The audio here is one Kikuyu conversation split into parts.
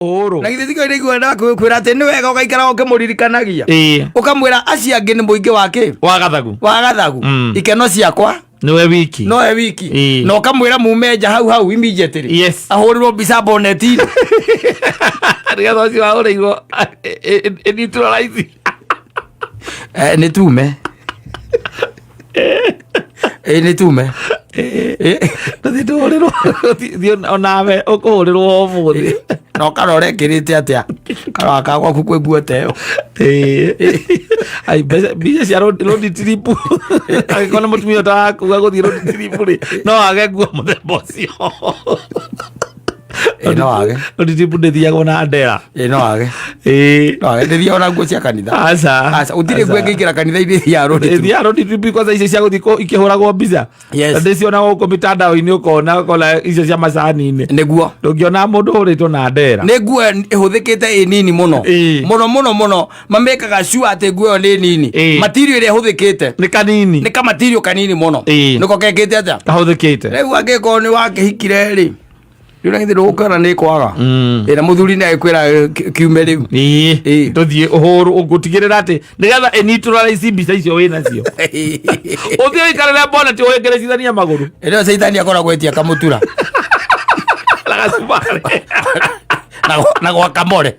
Ũrũ. Na githĩ tikio nĩguo ndakwĩra atĩ nĩ wega ũgaikara ũkĩmũririkanagia. Ĩĩ. Ũkamwĩra acio angĩ nĩ mũingĩ wa kĩ? Wa gathagu. Wa gathagu. Ikeno ciakwa Nĩwe wiki. nowe wiki. Ĩĩ. Na ũkamwĩra mume nja hau hau immediately. Yes. Ahũrĩrwo mbica boneti-inĩ. Nĩgetha ũcio wahũrĩirwo ĩ neutralize. Eh, nĩ tume. Ĩ nĩ tume. Ĩ. Tũthiĩ tũhũrĩrwo thiĩ onawe ũkũhũrĩrwo ũmũthĩ. Na ũkarora ĩkĩrĩte atĩa. Karora ka gwaku kwĩ nguo ta ĩyo. Ĩĩ. Ai mbeca mbica cia road trip angĩkorwo nĩ mũtumia ũtarakuga gũthiĩ road trip rĩ no age nguo mũthemba ũcio. Ĩ no age. Road trip ndĩthiagwo na ndera. Ĩ no age. Ĩĩ. No age. Ndĩthiaga na nguo cia kanitha. Aca. Aca, gũtirĩ nguo ĩngĩingĩra kanitha-inĩ ya road trip. Ĩthiaga road trip kwanza icio cia gũthiĩ ikĩhũragwo mbica. Yes. Ndĩciona gũkũ mĩtandao-inĩ ũkona ũkona icio cia macani-inĩ. Nĩguo. Ndũngĩona mũndũ ũhũrĩtwo na ndera. Nĩ nguo ĩhũthĩkĩte ĩ nini mũno. Ĩĩ. Mũno mũno mũno. Mamĩkaga sure atĩ nguo ĩyo nĩ nini. Ĩĩ. Material ĩrĩa ĩhũthĩkĩte. Nĩ kanini. Nĩ kamatirio kanini mũno. Ĩĩ. Nĩko kekĩte atĩa? Kahũthĩkĩte. Rĩu angĩkorwo nĩ wakĩhikire rĩ. Rĩu na githĩ ndũgũkĩona nĩ kwaga. Ĩ na mũthuri nĩ agĩkwĩra kiume rĩu. Ĩĩ. Ĩĩ. Tũthiĩ ũhũrũ gũtigĩrĩra atĩ nĩgetha ĩ neutralize mbica icio wĩ nacio. Ũthiĩ ũikarĩre bonnet ũhĩngĩrĩcithania magũrũ. Ĩrĩa caitani akoragwo etia kamũtura. Na gacumarĩ. Na gwakamore.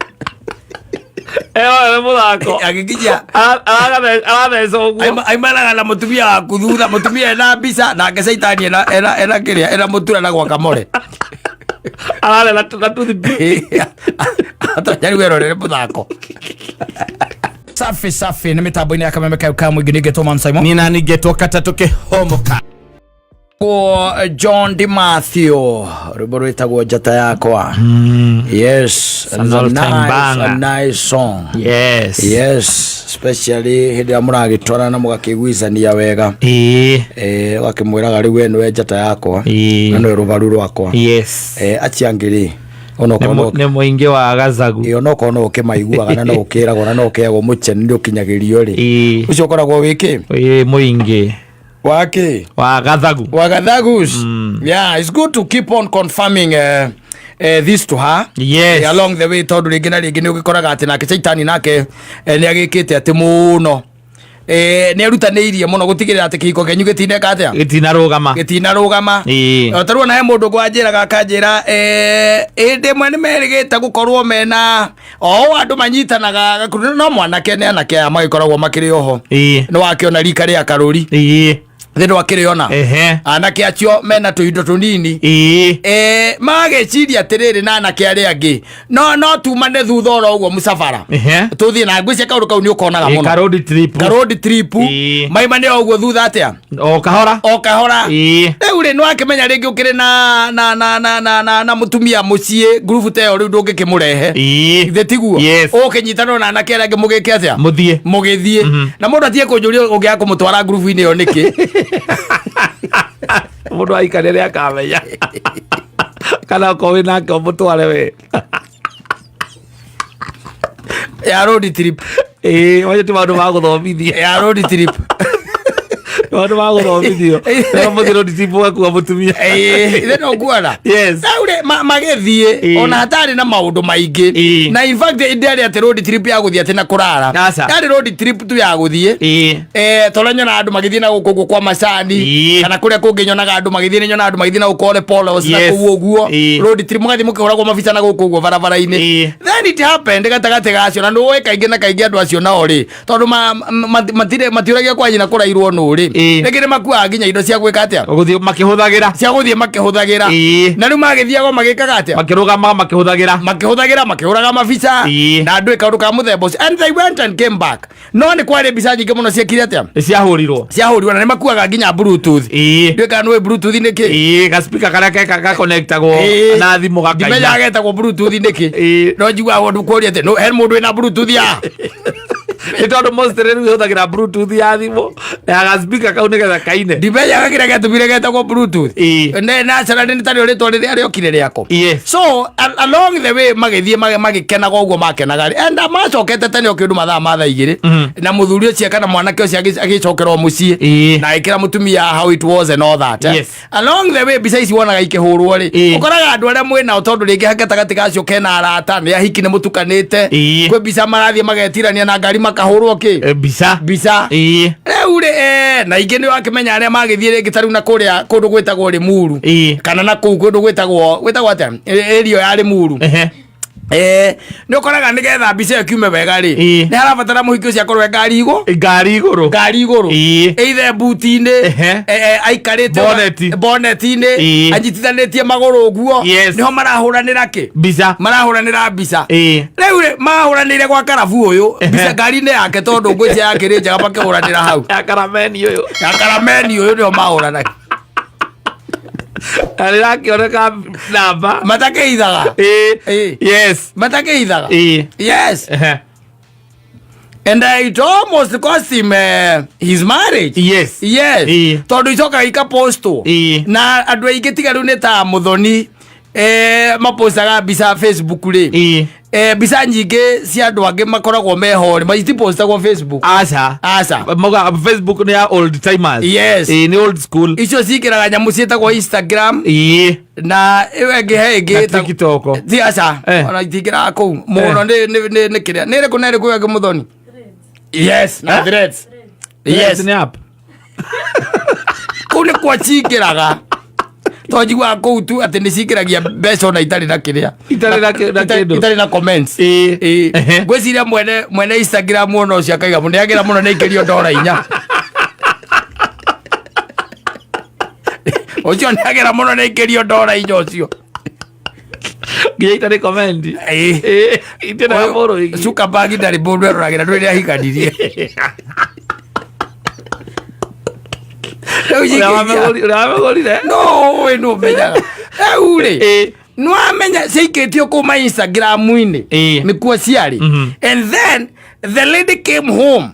Ĩyo nĩ mũthako. Agĩkinyia Aratheca ũguo. Aimanaga na mũtumia waku thutha mũtumia ena mbica nake caitani ena ena ena kĩrĩa ena mũtura na gwakamore. Ararĩa na toothpick. Atonya rĩu erorere mũthako. Safi safi nĩ mĩtambo-inĩ ya kameme kau ka mũingĩ nĩngetwo Man Simon. Niĩ nani ngetwo katatũ kĩhomoka. Kwa John DiMathio rwĩmbo rwĩtagwo njata yakwa. Yes, an it's a all-time nice, banger. a nice song. Yes. Yes, especially hĩndĩ ĩrĩa mũragĩtwarana mũgakĩiguithania wega. Ĩĩ. Eh, ũgakĩmwĩraga rĩu we nĩwe njata yakwa Ĩĩ. na nĩwe rũbaru rwakwa. Yes. Eh, acio angĩ rĩ onokorwo no Nĩ mũingĩ wa gacagu. ĩ onokorwo no ũkĩmaiguaga na no ũkĩragwo na no ũkĩagwo mũcheni nĩ ũkinyagĩrio rĩ Ĩĩ. ũcio ũkoragwo wĩ kĩ Ĩĩ mũingĩ wa kĩ wa gathagu. wa gathagus. Yeah, it's good to keep on confirming this to her. Yes. Along the way tondũ rĩngĩ na rĩngĩ nĩ ũgĩkoraga atĩ nake caitani nake nĩ agĩkĩte atĩ mũno nĩ erutanĩirie mũno gũtigĩrĩra atĩ kĩhiko kĩanyu gĩtineka atĩa Gĩtinarũgama. Gĩtinarũgama. Ĩĩ. O ta rĩu ona he mũndũ ngwanjĩraga akanjĩra hĩndĩ ĩmwe nĩ merĩgĩte gũkorwo mena o ũũ andũ manyitanaga gakundi no mwanake nĩ anake aya magĩkoragwo makĩrĩ oho. Ĩĩ. Nĩ wakĩona rika rĩa karũri. Ĩĩ. Thĩ ndwakĩrĩona. Ehe. Anake acio mena tũindo tũnini. Ĩĩ. Mageciria atĩrĩrĩ na anake arĩa angĩ no tumane thutha oro ũguo mũcabara. Ehe. Tũthiĩ na ngwĩcia kaũndũ kau nĩ ũkonaga Ĩĩ, mũno. ka road trip. Ka road trip. Ĩĩ. Maimane o ũguo thutha atĩa? O kahora. O kahora. Ĩĩ. Rĩu rĩ nĩwakĩmenya rĩngĩ ũkĩrĩ na na na na na na na mũtumia mũciĩ ngurubu ta ĩyo rĩu ndũngĩkĩmũrehe. Ĩĩ. Githĩ tiguo? Yes. Ũkĩnyitanwo na anake arĩa angĩ mũgĩke atĩa? Mũthiĩ. Mũgĩthiĩ. Na mũndũ atige kũnjũria ũngĩaga kũmũtwara ngurubu-inĩ ĩyo nĩkĩ. Mũndũ aikarĩa nĩ akamenya. Kana okorwo wĩ nake ũmũtware we. Ya road trip. Ĩĩ, macio ti maũndũ ma gũthomithia. Ya road trip. Maũndũ ma gũthomithio. Rĩrĩa mũthiĩ road trip ũgakua mũtumia. Ĩĩ, ithe no nguona. Yes. Rĩu rĩ, magĩthiĩ Ĩĩ. ona hatarĩ na maũndũ maingĩ. Ĩĩ. Na in fact ndĩarĩ atĩ road trip ya gũthiĩ atĩ na kũrara. Aca. Yarĩ road trip tu ya gũthiĩ. Ĩĩ. Tondũ nyonaga andũ magĩthiĩ na gũkũ ũguo kwa macani Ĩĩ. kana kũrĩa kũngĩ nyonaga andũ magĩthiĩ nĩ nyonaga andũ magĩthiĩ na gũkũ Ole Polos na Yes. kũu ũguo Ĩĩ. road trip mũgathiĩ mũkĩhũragwo mabica na gũkũ ũguo barabara-inĩ. Ĩĩ. Then it happened gatagatĩ gacio na nĩũĩ kaingĩ na kaingĩ andũ acio nao rĩ tondũ matirĩ matiũragia kwa nyina kũrairwo nũ rĩ Ĩĩ. rĩngĩ nĩ makuaga nginya indo cia gwĩka atĩa Gũthiĩ makĩhũthagĩra. Cia gũthiĩ makĩhũthagĩra. Ĩĩ. Na rĩu magĩthiago magĩkaga atĩa? Makĩrũgamaga makĩhũthagĩra. Makĩhũthagĩra makĩhũraga mabica. Ĩĩ. Na andũ kaũndũ ka mũthemba ũcio and they went and came back no nĩ kwarĩ mbica nyingĩ mũno ciekire atĩa? Nĩ ciahũrirwo. Ciahũrirwo na nĩ makuaga nginya bluetooth. Ĩĩ. Ndiũĩ kana nĩũĩ bluetooth nĩ kĩ. Ĩĩ, gaspika karĩa keka gakonektagwo Ĩĩ. na thimũ Ndimenyaga gakaina. getagwo bluetooth nĩkĩ. Ĩĩ. No njiguaga ũndũ kũria atĩ he mũndũ wĩna bluetooth ya Nĩ tondũ mostly rĩu ĩhũthagĩra Bluetooth ya thimũ ya gaspika kau nĩgetha kaine. Ndimenyaga kĩrĩa gĩatũmire getagwo Bluetooth. Ĩĩ. Ne naturally nĩ tarĩo rĩtwa rĩrĩa rĩokire rĩako. Yes. So along the way magĩthiĩ magĩkenaga ũguo makenaga rĩ, and macokete tene o kĩndũ mathaa ma thaa 2 na mũthuri ũcio kana mwanake ũcio agĩcokerwo mũciĩ Ĩĩ. na agĩkĩra mũtumia how it was and all that, eh. Yes. Along the way mbica ici wonaga ikĩhũrwo rĩ, Ĩĩ. ũkoraga andũ arĩa mwĩ nao, tondũ rĩngĩ gatagatĩ gacio kena arata, nĩ ahiki, nĩ mũtukanĩte. Ĩĩ. Kwĩ mbica marathiĩ magetirania na ngari makahũrwo kĩ? Mbica. Mbica. Ĩĩ. Rĩu rĩ, na ingĩ nĩ wakĩmenya arĩa magĩthiĩ rĩngĩ ta rĩu na kũrĩa kũndũ gwĩtagwo Rĩmuru kana na kũu kũndũ gwĩtagwo atĩa, area ya Rĩmuru. Nĩ ũkoraga nĩgetha mbica ĩyo kiume wega rĩ, nĩ harabatara mũhiki ũcio akorwo e ngari igũ Ngari igũrũ. Ngari igũrũ. Either buti-inĩ, aikarĩte Bonnet. bonnet-inĩ, anyitithanĩtie magũrũ ũguo. Nĩho marahũranĩra kĩ? Mbica. Marahũranĩra mbica. Rĩu rĩ, mahũranĩire gwa karabu ũyũ mbica ngari-inĩ yake, tondũ ngwĩcia yakĩrĩ njega, makĩhũranĩra hau. Ya karameni ũyũ. Ya karameni ũyũ nĩho mahũranaga. Na rĩrakĩoneka namba. Matakĩithaga. Ĩĩ. Ĩĩ. Yes. Matakĩithaga. Ĩĩ. Yes. And it almost cost him his marriage. Yes. Tondũ icokaga ikapostwo na andũ aingĩ, tiga rĩu nĩ ta mũthoni, mapostaga mbica Facebook rĩ. Mbica nyingĩ cia andũ angĩ makoragwo meho rĩ, itipostagwo Facebook. Aca. Aca. Mauga Facebook nĩ ya old timers. Yes. Ĩĩ, nĩ old school. Icio cikĩraga nyamũ ciĩtagwo Instagram na ĩyo ĩngĩ he ĩngĩ Na TikTok. Ti aca. Ona itingĩraga kũu mũno. Nĩ kĩrĩa nĩ ĩrĩkũ na ĩrĩkũ ĩyo ĩngĩ, mũthoni? Yes, na Eh? Threads, yes. Nĩ app. Kũu nĩ kwa cingĩraga, to njiguaga kũu tu atĩ nĩ cingĩragia mbeca ona itarĩ na kĩrĩa. Itarĩ na na kĩndũ. Itarĩ na comments. Ĩĩ. Ngwĩciria mwene Instagram ona ũcio akaiga nĩ agĩra mũno nĩ aikĩrio $4. Ũcio nĩ agĩra mũno nĩ aikĩrio $4 ũcio. Nginya itarĩ comment. Ĩĩ. Ĩĩ, itiendaga mũndũ ĩngĩ. Zuckerberg ndarĩ mũndũ eroragĩra ndũrĩ ahikanirie. Rĩu Ũrĩa ũrĩa wamĩgũrire. No ũĩ nĩ ũmenyaga rĩu rĩ, nĩwamenya ciaikĩtio kuma Instagram-inĩ. Nĩkuo ciarĩ. And then the lady came home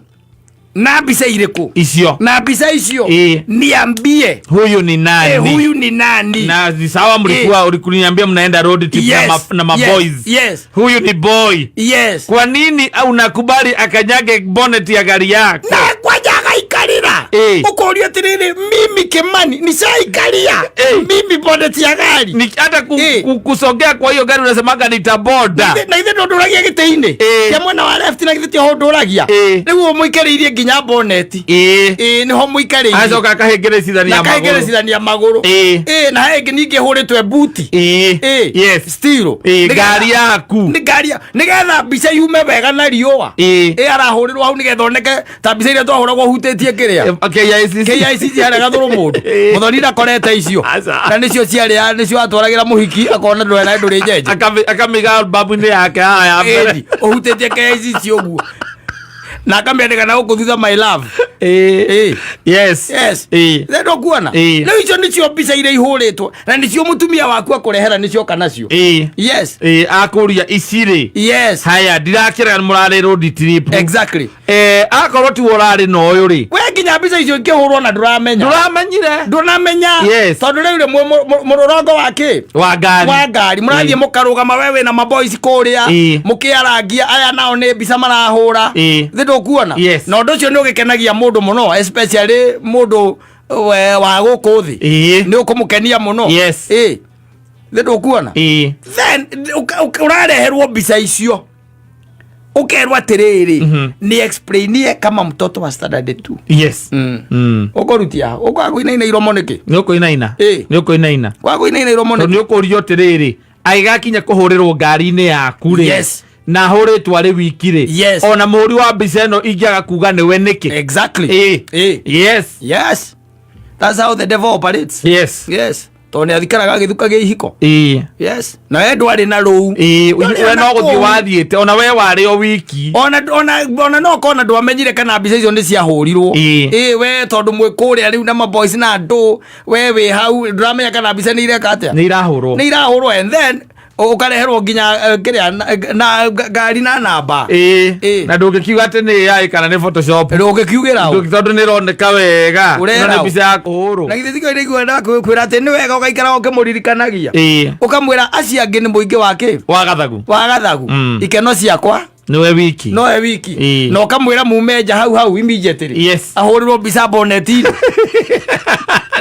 na mbica irĩkũ? Icio. Na mbica icio. Niambie, Huyu ni nani? Huyu ni nani? Na ni sawa, mlikuwa ulikuniambia mnaenda road trip na maboys. Huyu ni boy. Kwa nini unakubali akanyage bonnet ya gari yako? Na kwanja agaikarĩra. Ũkorio atĩrĩrĩ, mimi Kimani nicaikaria mimi bonnet ya gari? Ni hata kusogea kwa hiyo gari unasemaga nitaboda. Na ithe ndũndũragia gĩtĩ-inĩ kĩa mwena wa left, na githĩ tiho ndũragia? Rĩu ũmũikarĩirie nginya bonnet. Ĩĩ, nĩho mũikarĩirie. Acoka akahĩngĩrĩcithania Na magũrũ. kahĩngĩrĩcithania magũrũ. Ĩĩ, na he ĩngĩ ningĩ hũrĩtwe buti. Ĩĩ. Stilo. Ngari yaku. Nĩ ngari nĩgetha mbica yume wega na riũa. Ĩĩ, arahũrĩrwo hau nĩgetha oneke ta mbica iria twahũragwo hutĩtie kĩrĩa. KICC. KICC harĩa gathũrũ mũndũ. Mũthoni ndakorete icio. Aca. Na nĩcio ciarĩ nĩcio atwaragĩra mũhiki akona ndũrĩ na ndũrĩ njenje. Akamĩiga albamu-inĩ yake haha ya mbere. Ĩni, ũhutĩtie KICC ũguo na akamĩandĩka na gũkũ thutha, "My love." Ĩĩ. Yes. Yes. Ĩĩ. Ndũkuona? Rĩu icio nĩcio mbica iria ihũrĩtwo na nĩcio mũtumia waku akũrehera, nĩcio nacio. Yes. Ĩĩ, akũria ici rĩ. Haya, ndirakĩra mũrarĩ road trip. Akorwo tiwe ũrarĩ na ũyũ rĩ. We nginya mbica icio ikĩhũrwo na ndũramenya. Ndũramenyire. Ndũramenya. Tondũ rĩu rĩmwe mũrũrongo wa kĩ? Wa ngari. Wa ngari mũrathiĩ mũkarũgama, we wĩna maboys kũrĩa mũkĩarangia, aya nao nĩ mbica marahũra. Thĩ ndũkuona? Yes. Na ũndũ ũcio nĩ ũgĩkenagia mũndũ mũno, especially mũndũ wa gũkũ thĩ. Nĩ ũkũmũkenia mũno. Ĩĩ, thĩ ndũkuona? Then ũrareherwo mbica icio, ũkerwo atĩrĩrĩ, nĩ explainie kama mtoto wa standard 2. Ũkũrutia ũkwaga kũinaina iromo nĩkĩ? Nĩ ũkũinaina. Nĩ ũkũinaina. Kwaga kũinaina iromo Tondũ nĩkĩ? nĩ ũkũrio atĩrĩrĩ, agĩgakinya kũhũrĩrwo ngari-inĩ yaku rĩ, na ahũrĩtwo arĩ wiki rĩ, ona mũhũri wa mbica ĩno ingĩaga kuga nĩwe nĩkĩ? Exactly. Yes. Yes, that's how the devil operates. Yes, tondũ nĩ athikaraga agĩthukagia ihiko. Yes, na we ndwarĩ na rũu. Ndwarĩ We ona no gũthiĩ kũu. wathiĩte, ona we warĩ o wiki. Ona no kona ndwamenyire kana mbica icio nĩ ciahũrirwo. Ĩĩ, we tondũ mwĩ kũrĩa rĩu na maboys na andũ, we wĩ hau ndũramenya kana mbica nĩ ireka atĩa. Nĩ irahũrwo. Nĩ irahũrwo, and then Ũkareherwo nginya kĩrĩa na ngari na namba. Ĩĩ. Ĩĩ. Na ndũngĩkiuga atĩ nĩ AI kana nĩ Photoshop. Ndũngĩkiugĩra ũ. Tondũ nĩ ĩroneka wega. Ũrera Ĩno nĩ ũ. mbica ya kũhũrwo. Na githĩ tikio ndĩiguaga ndakwĩra atĩ nĩ wega ũgaikara ũkĩmũririkanagia. Ĩĩ. Ũkamwĩra acio angĩ nĩ mũingĩ wa kĩ? Wa gathagu. Wa gathagu. Ikeno ciakwa Nĩwe wiki. nowe wiki. Ĩĩ. Na ũkamwĩra mume nja hau hau immediately. Yes. Ahũrĩrwo mbica boneti-inĩ.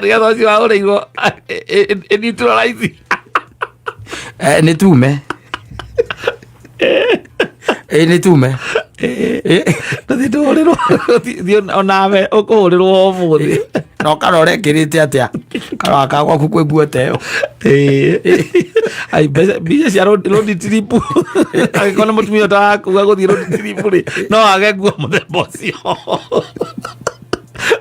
Nĩgetha ũcio wahũrĩirwo ĩ neutralize. Nĩ tume. Nĩ tume. Tũthiĩ tũhũrĩrwo, thiĩ onawe ũkũhũrĩrwo ũmũthĩ. Na ũkarora ĩkĩrĩte atĩa. Karora ka gwaku kwĩ nguo ta ĩyo. Ĩĩ. Ai, mbeca cia road trip. Angĩkorwo nĩ mũtumia ũtarakuga gũthiĩ road trip rĩ, no age nguo mũthemba ũcio.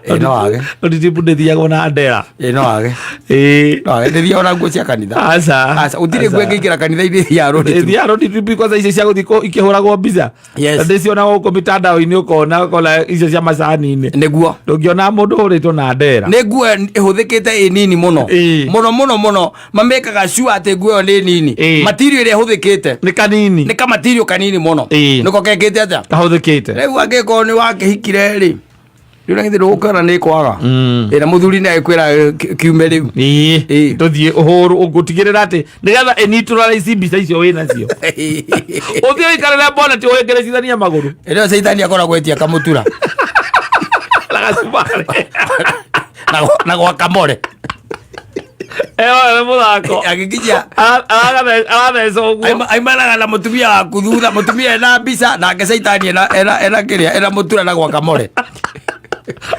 Ĩĩ, no age. Road trip ndĩthiagwo na ndera. Ĩĩ, no age. Ĩĩ. No age. Ndĩthiaga na nguo cia kanitha. Aca. Aca, gũtirĩ nguo ĩngĩingĩra kanitha-inĩ ya road trip. Ĩthiaga road trip kwanza icio cia gũthiĩ ikĩhũragwo mbica. Yes. Ndĩciona gũkũ mitandao-inĩ ũkona icio cia macani-inĩ. Nĩguo. Ndũngĩona mũndũ ũhũrĩtwo na ndera. Nĩ nguo ĩhũthĩkĩte ĩ nini mũno. Ĩĩ. Mũno mũno mũno. Mamĩkaga sure atĩ nguo ĩyo nĩ nini. Ĩĩ. Material ĩrĩa ĩhũthĩkĩte. Nĩ kanini. Nĩ kamatirio kanini mũno. Ĩĩ. Nĩko kekĩte atĩa? Kahũthĩkĩte. Rĩu angĩkorwo nĩ wakĩhikire rĩ, rĩu na githĩ ndũgũkĩona nĩ kwaga. Ĩ na mũthuri nĩ agĩkwĩra kiume rĩu. Ĩĩ. Ĩĩ. Tũthiĩ ũhũrwo ngũtigĩrĩra atĩ nĩgetha ĩ neutralize mbica icio wĩ nacio. Ũthiĩ ũikarĩre bonnet ũhĩngĩrĩcithanie magũrũ. Ĩrĩa caitani akoragwo etia kamũtura. Na gacumarĩ. Na gwakamore. Ĩyo nĩ mũthako. Agĩkinyia Aratheca ũguo. Aimanaga na mũtumia waku thutha, mũtumia ena mbica nake caitani ena kĩrĩa, ena mũtura na gwakamore.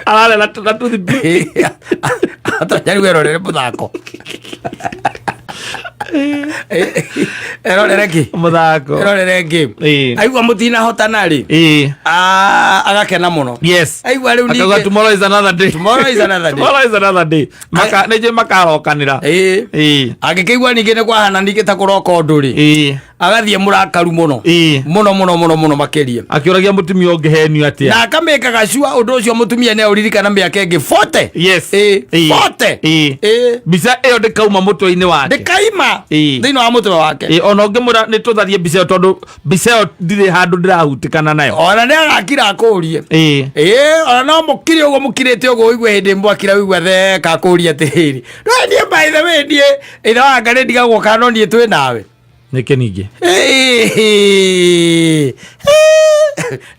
Ararĩa na toothpick. Atonya rĩu erorere mũthako. Erorere kĩ? Mũthako. Erorere game. Ĩĩ. Aigua mũtinahotana rĩ, Ĩĩ. agakena mũno. Yes. Aigua rĩu Akauga ningĩ tomorrow is another day. Tomorrow is another day. Tomorrow is another day. Maka nĩnjũĩ makarokanĩra. Ĩĩ. Ĩĩ. Angĩkĩigua ningĩ nĩ kwahana ningĩ ta kũroka ũndũ rĩ, Ĩĩ. agathiĩ mũrakaru mũno. Ĩĩ. Mũno mũno mũno mũno makĩria. Akĩũragia mũtumia ũngĩhenio atĩa. Na akamĩkaga sure ũndũ ũcio mũtumia nĩ aũririkana mĩaka ĩngĩ 40. Yes. Ĩĩ. Ĩĩ. 40. Ĩĩ. Ĩĩ. Mbica ĩyo ndĩkauma mũtwe-inĩ wake. Ndĩkaima Ĩĩ. thĩinĩ wa mũtwe wake. Ĩĩ, ona ũngĩmwĩra nĩ tũtharie mbica ĩyo tondũ mbica ĩyo ndirĩ handũ ndĩrahutikana nayo. Ona nĩ agakira akũrie. Ĩĩ. Ĩĩ, ona no mũkire ũguo mũkirĩte ũguo ũigue hĩndĩ ĩmwe akira ũigua theka akũrie atĩrĩrĩ. No niĩ by the way niĩ ithe wa Ngai ndigagwo kana no niĩ twĩ nawe. Nĩkĩ ningĩ? Ĩĩ.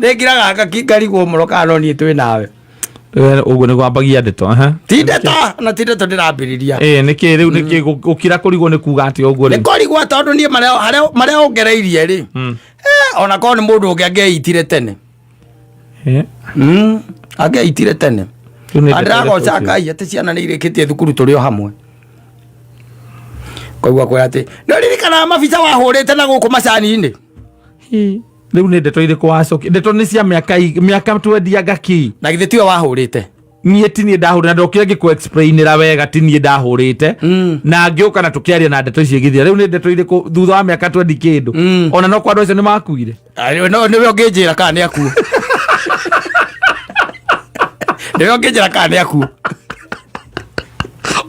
Nĩ ngiraga ngarigwo mũno kana no niĩ twĩ nawe. Ũguo nĩ gwambagia ndeto. Aha. Ti ndeto, na ti ndeto ndĩrambĩrĩria. Ĩĩ, nĩkĩ rĩu nĩkĩ gũkira kũrigwo nĩ kuga atĩa ũguo Nĩ rĩu? kũrigwo tondũ niĩ marĩa ongereirie rĩ, ona korwo nĩ mũndũ ũngĩ angĩaitire tene. Angĩaitire tene. Rĩu nĩ ndeto Ndĩragoca ĩrĩkũ Ngai atĩ ciana nĩ irĩkĩtie thukuru tũrĩ o hamwe. Koguo akwĩra atĩ nĩ ũririkanaga mabica wahũrĩte na gũkũ macani-inĩ? Hi. Rĩu nĩ ndeto irĩkũ wacokia? Ndeto nĩ cia mĩaka twendianga kĩ? Na githĩ tiwe wahũrĩte? Niĩ ti niĩ ndahũrĩte, na ndokire ngĩkũ explainĩra wega ti niĩ ndahũrĩte. Na ngĩũka na tũkĩaria na ndeto icio igĩthira. Rĩu nĩ ndeto irĩkũ thutha wa mĩaka twendi kĩndũ? Ona no kwa andũ acio nĩ makuire. No, nĩwe ũngĩnjĩra kana nĩ akuo. Nĩwe ũngĩnjĩra kana nĩ akuo.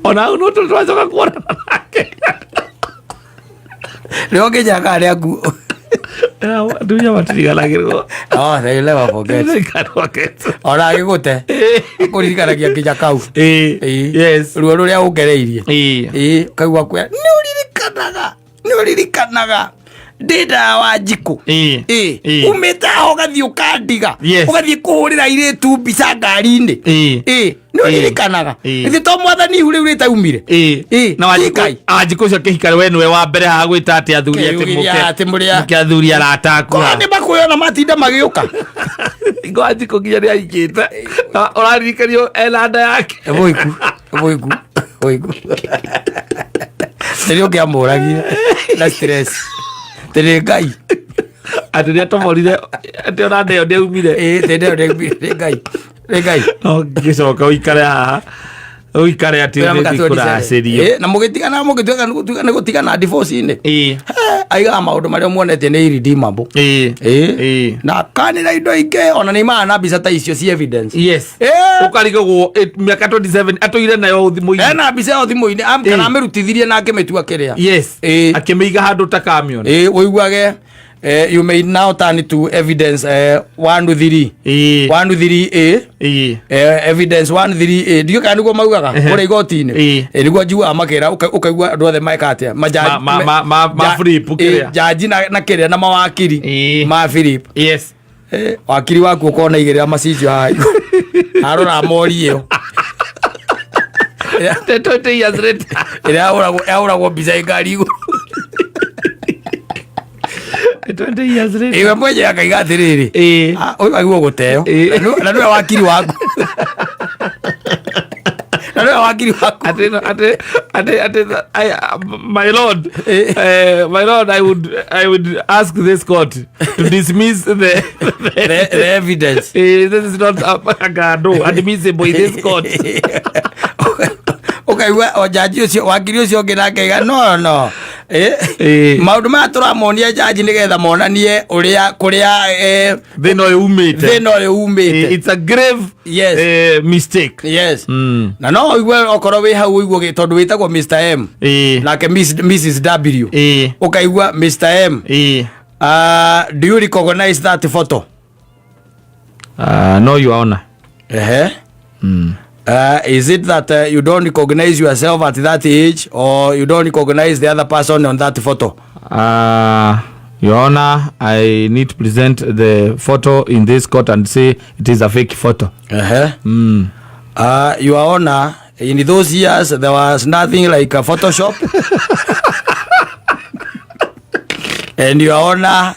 Ona hau no tũracoka kuonana nake. Nĩwe ũngĩnjĩra kana nĩ akuo. Atumia matiriganagĩrwo. Oh, they never forget. They can forget. Ona agĩgũte akũririkanagia nginya kau. Ĩĩ. Ĩĩ. Yes. Ruo rũrĩa ũngereirie. Ĩĩ. Ĩĩ, ũkaigua kwĩra nĩ ũririkanaga, nĩ ũririkanaga ndĩ ndawa njikũ. Ĩĩ. Ĩĩ. Ĩĩ. Umĩte aho ũgathiĩ ũkandiga. Yes. Ũgathiĩ kũhũrĩra airĩtu mbica ngari-inĩ. Ĩĩ. Ĩĩ. Nĩ ũririkanaga. Ĩĩ. Githĩ to mwathani ihu rĩu rĩtaumire. Ĩĩ. Ĩĩ. Na Wanjikũ Ngai. Wanjikũ ũcio akĩhika we nĩwe wa mbere haha gwĩta atĩ athuri atĩ Kĩyugithia mũke atĩ mũrĩ a- mũke athuri arata aku Korwo haha. nĩ makwĩona matinda magĩũka. Ngo Wanjikũ nginya nĩ ahikĩte. Na ũraririkanio ena nda yake. Mũiku, mũiku, mũiku. Tĩrĩ ũngĩamũragire na stress. Tĩrĩ Ngai. Atĩ nĩ atomorire atĩ ona nda ĩyo ndĩaumire. Ĩĩ, tĩrĩ nĩ Ngai. Nĩ Ngai. No ngĩcoka ũikare haha. Ũikare atĩ Wĩna mĩaka ũgĩthiĩ 27. kũracĩrio. Na mũgĩtigana mũgĩtuĩka nĩ gũtigana divorce-inĩ. Aigaga maũndũ marĩa muonetie nĩ irredeemable. Na akanĩra indo ingĩ ona nĩ imaga na mbica ta icio ci evidence. Yes. Ũkarigagwo mĩaka 27 atũire nayo thimũ-inĩ. Ena mbica ĩyo thimũ-inĩ kana amĩrutithirie na akĩmĩtua kĩrĩa. Yes. Akĩmĩiga handũ ta kamion. Ũiguage you may now turn to evidence 1 3 1 3 A. Evidence 1 3 A ndiũ kana nĩguo maugaga kũrĩa igoti-inĩ. Nĩguo njiguaga makĩra ũkaigua andũ othe meka atĩa Ma- ma- ma- ma flip kĩrĩa. jaji na kĩrĩa na mawakiri ma flip. Yes. Wakiri waku ũkona igĩrĩra macicio haha igũrũ. Arora mori ĩyo. 20 years later. Ĩrĩa yahũragwo mbica ĩ ngari igũrũ. 20 years later. Iwe mwenye akaiga atĩrĩrĩ, "Ah, ũyũ agĩrĩirwo gũteo." Na nĩwe wakiri waku. Na nĩwe wakiri waku. Ati ati ati ati I, my lord, my lord, I would ask this court to dismiss the evidence. This is not a, no, admissible in this court. Ũkaigua o jaji ũcio wakiri ũcio ũngĩ nake aiga no no. Maũndũ maya tũramonia jaji nĩgetha monanie ũrĩa kũrĩa thĩna ũyũ umĩte. Thĩna ũyũ umĩte. It's a grave mistake. Yes. Na no ũigue okorwo wĩ hau ũigue tondũ wĩtagwo Mr M nake Mrs W, ũkaigua Mr M, do you recognize that photo? No, Your Honor. Ehe. Is it that you don't recognize yourself at that age or you don't recognize the other person on that photo? Your Honor, I need to present the photo in this court and say it is a fake photo. Your Honor, in those years there was nothing like a Photoshop. And Your Honor,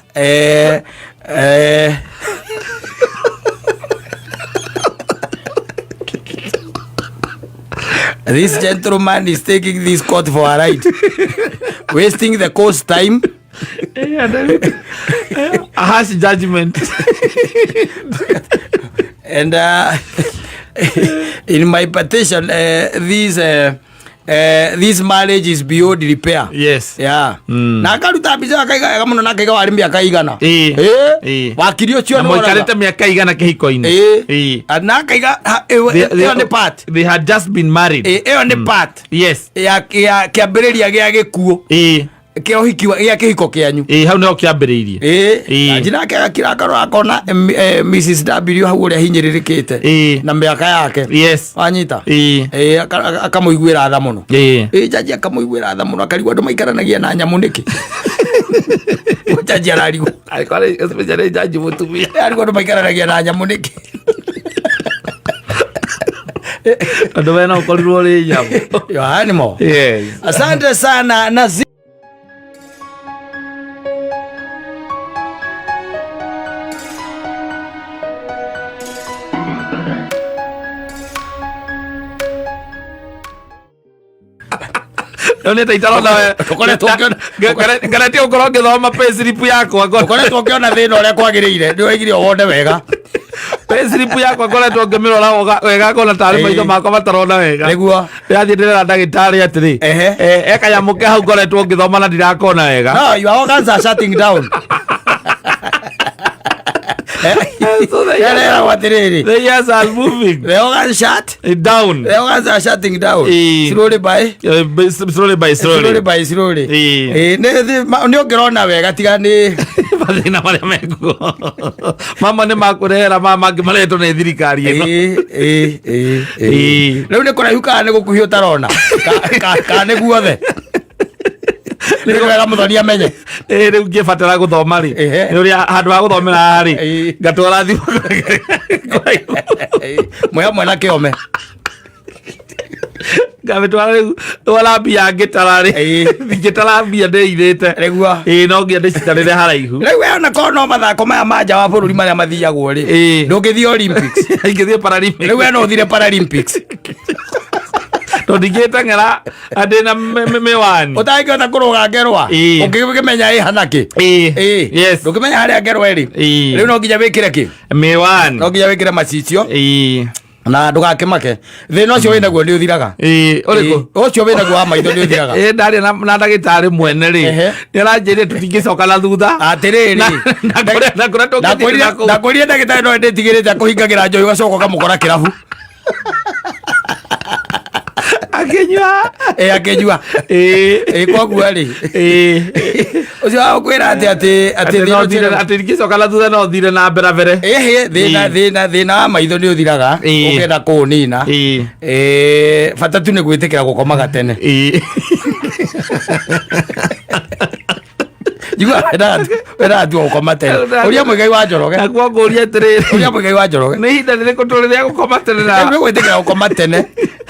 this gentleman is taking this court for a ride, wasting the court's time. A harsh judgment. And in my petition, this marriage is beyond repair. Yes. Yeah. Na akaruta mbica akaiga wega mũno na akaiga warĩ mĩaka igana. Wakiri ũcio Na nĩ woraga. mũikarĩte mĩaka igana kĩhiko-inĩ. Na akaiga ĩyo ĩyo nĩ part. They had just been married. Ĩyo nĩ part ya kĩambĩrĩria gĩa gĩkuũ kĩa ũhiki gĩa kĩhiko kĩanyu. Ĩĩ, hau nĩho kĩambĩrĩirie. Jaji nake agakira akarora akona Mrs W hau ũrĩa hinyĩrĩrĩkĩte na mĩaka yake. Wanyita. Akamũiguĩra tha mũno. Jaji akamũiguĩra tha mũno akarigwo andũ maikaranagia na nyamũ nĩkĩ. Jaji ararigwo. Angĩkorwo especially jaji mũtumia. Arigwo andũ maikaranagia na nyamũ nĩkĩ. Tondũ we no ũkorirwo ũrĩ nyamũ. Yo, haya nĩmo. Yes. Asante sana na Nĩ itarona we. Ngaretie gũkorwo ngĩthoma payslip yakwa. Ũkoretwo ũkĩona thĩna ũrĩa kwagĩrĩire nĩ waigire wone wega. Payslip yakwa ngoretwo ngĩmĩrora wega ngona tarĩ maitho makwa matarona wega. Nĩguo. Ndĩrathiĩ ndĩrera ndagĩtarĩ atĩrĩ, e kanyamũ ke hau ngoretwo ngĩthoma na ndirakona wega. No, your organs are shutting down. So the Yareragwo atĩrĩrĩ, the years are moving the organs shut down. The organs are shutting down slowly by slowly by slowly. Slowly by slowly. Nĩ ũngĩrona wega tiga nĩ mathĩna marĩa mekuo mamwe nĩ makũrehera ma mangĩ marehetwo nĩ thirikari ĩno. Ĩĩ. Rĩu nĩ kũraihu kana nĩ gũkuhĩ ũtarona? Kana nĩ guothe nĩ wega mũthoni amenye. Ĩĩ, rĩu ngĩbatara gũthoma rĩ, nĩ ũrĩa handũ ha gũthomera rĩ, ngatwara thimũ kũraihu. Mwĩ hamwe na kĩome. Ngamĩtwara rĩu twara mbia ngĩtara rĩ, ngĩtara mbia ndĩirĩte. Nĩguo. Ĩĩ, no nginya ndĩcitarĩre haraihu. Rĩu we ona korwo no mathako maya ma nja wa bũrũri marĩa mathiagwo rĩ, ndũngĩthiĩ Olympics. Ingĩthiĩ Paralympics. Rĩu we no ũthire Paralympics. Tondũ ndingĩteng'era ndĩ na mĩwani. Ũtangĩhota kũrũga ngerwa ũngĩkĩmenya ĩhana kĩ. Yes. Ndũngĩmenya harĩa ngerwa ĩrĩ. Rĩu no nginya wĩkĩre kĩ? Mĩwani. No nginya wĩkĩre macicio. Na ndũgakĩmake, thĩna ũcio wĩnaguo nĩ ũthiraga. Ĩĩ, ũrĩkũ? Ĩĩ, ũcio wĩnaguo wa maitho nĩ ũthiraga. Ĩĩ, ndaria na ndagĩtarĩ mwene rĩ, nĩ aranjĩrire tũtingĩcoka na thutha. Atĩrĩrĩ, Na kũrĩa tũngĩthiĩ na kũu. Ndakwĩrire ndagĩtarĩ no ndĩtigĩrĩte akũhingagĩra njohi ũgacoka ũkamũkora kĩrabu. Akĩnyua. Ĩ, akĩnyua. Ĩ, koguo rĩ, ũcio wa gũkwĩra atĩ atĩ atĩ Atĩ thĩna no ũcio atĩ ingĩcoka na thutha no thire na mbere mbere. Ĩhĩ, thĩna thĩna wa maitho nĩ ũthiraga ũngĩenda kũũnina. Bata tu nĩ gwĩtĩkĩra gũkomaga tene. Njigua wendaga tu gũkoma tene. Ũria Mũigai wa Njoroge. Naguo ngũria atĩrĩrĩ, Ũria Mũigai wa Njoroge. Nĩ ihinda rĩrĩkũ tũrĩ rĩa gũkoma tene na Nĩ gwĩtĩkĩra gũkoma tene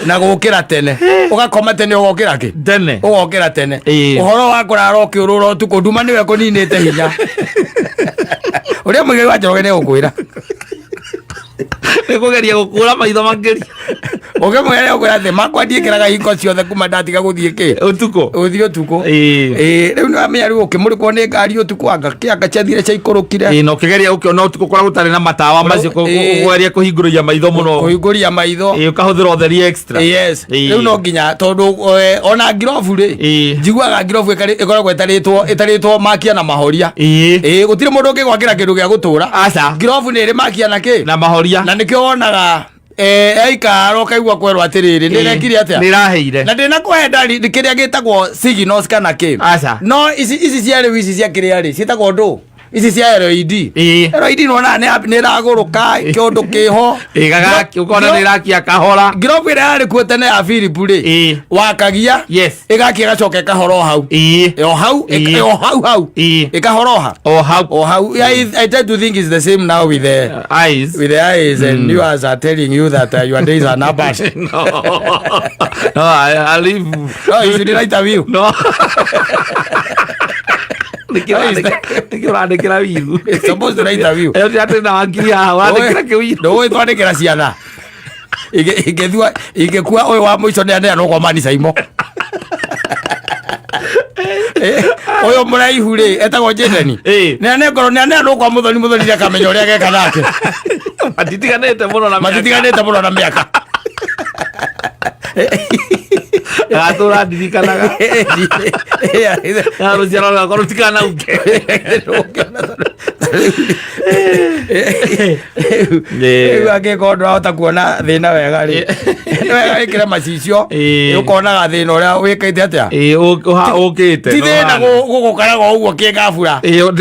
na gũkĩra tene. Ũgakoma tene ũgokĩra kĩ? Tene. Ũgokĩra tene. Ũhoro wa kũrara ũkĩũrũra ũtukũ, nduma nĩwe kũninĩte hinya. Ũria Mũigai wa Njoroge nĩ egũkwĩra. Nĩ kũgeria gũkũra maitho makĩria. Ũngĩmwĩra nĩ egũkwĩra atĩ makwa ndiĩkĩraga hingo ciothe kuma ndatiga gũthiĩ kĩ? Ũtukũ. Gũthiĩ ũtukũ. Ĩĩ, rĩu nĩ wamenya rĩu ũkĩmũrĩkwo nĩ ngari ũtukũ anga kĩanga ciathire ciaikũrũkire. Ĩĩ, na ũkĩgeria ũkĩona ũtukũ kũrĩa gũtarĩ na matawa macio kũgeria kũhingũrĩria maitho mũno. Kũhingũria maitho. Ĩĩ, ũkahũthĩra ũtheri extra. Yes. Rĩu no nginya tondũ ona ngirobu rĩ, njiguaga ngirobu ĩkoragwo ĩtarĩtwo makia na mahoria. Ĩĩ, gũtirĩ mũndũ ũngĩgwakĩra kĩndũ gĩa gũtũra. Aca. Ngirobu nĩ ĩrĩ makia na kĩ? Na mahoria. Na nĩkĩo wonaga aikara ũkaigua kwerwo atĩrĩrĩ, nĩ ĩrekire atĩa? Nĩ ĩraheire. Na ndĩnakũhe ndari kĩrĩa gĩtagwo signals kana kĩ. Aca. No ici cia rĩu, ici cia kĩrĩa rĩ, ciĩtagwo ndũ? Ici cia LED. LED nĩwonaga nĩ ĩragũrũka kĩũndũ kĩho. Ĩĩ, gagaki, ũkona nĩ ĩrakia kahora. Ngirobu ĩrĩa yarĩ kuo tene ya Philip rĩ, wakagia, ĩgakia ĩgacoka ĩkahora o hau. O hau, o hau hau. Ĩkahora o hau. O hau. Yeah, I tend to think it's the same now with the eyes. With the eyes, and you are telling you that your days are numbered. No. No, I live. No, you should write a will. No. Nĩkĩo ũrandĩkĩra wiru? It's supposed to write a will. Ĩyo ti atĩ na wakiri haha ũrandĩkĩra kĩwiru. Ndũĩ twandĩkĩra ciana. Ingĩthua ingĩkua ũyũ wa mũico nĩ aneanwo kwa Mani Saimo. Ũyũ mũraihu rĩ etagwo Jaden. Nĩ anengorwo nĩ aneanwo kwa Mũthoni, Mũthoni nĩ akamenya ũrĩa ageka nake. Matitiganĩte mũno na mĩaka. Matitiganĩte mũno na mĩaka. Agatũra ndirikanaga. Na rũciaro rwakwa rũtikanauke. Rĩu angĩkorwo ndũrahota kuona thĩna wega rĩ, nĩ wega wĩkĩre macicio, ũkonaga thĩna ũrĩa wĩkĩte atĩa. Ĩĩ, ũkĩte. Ti thĩna gũgũkaraga o ũguo kĩngabura. Ĩĩ,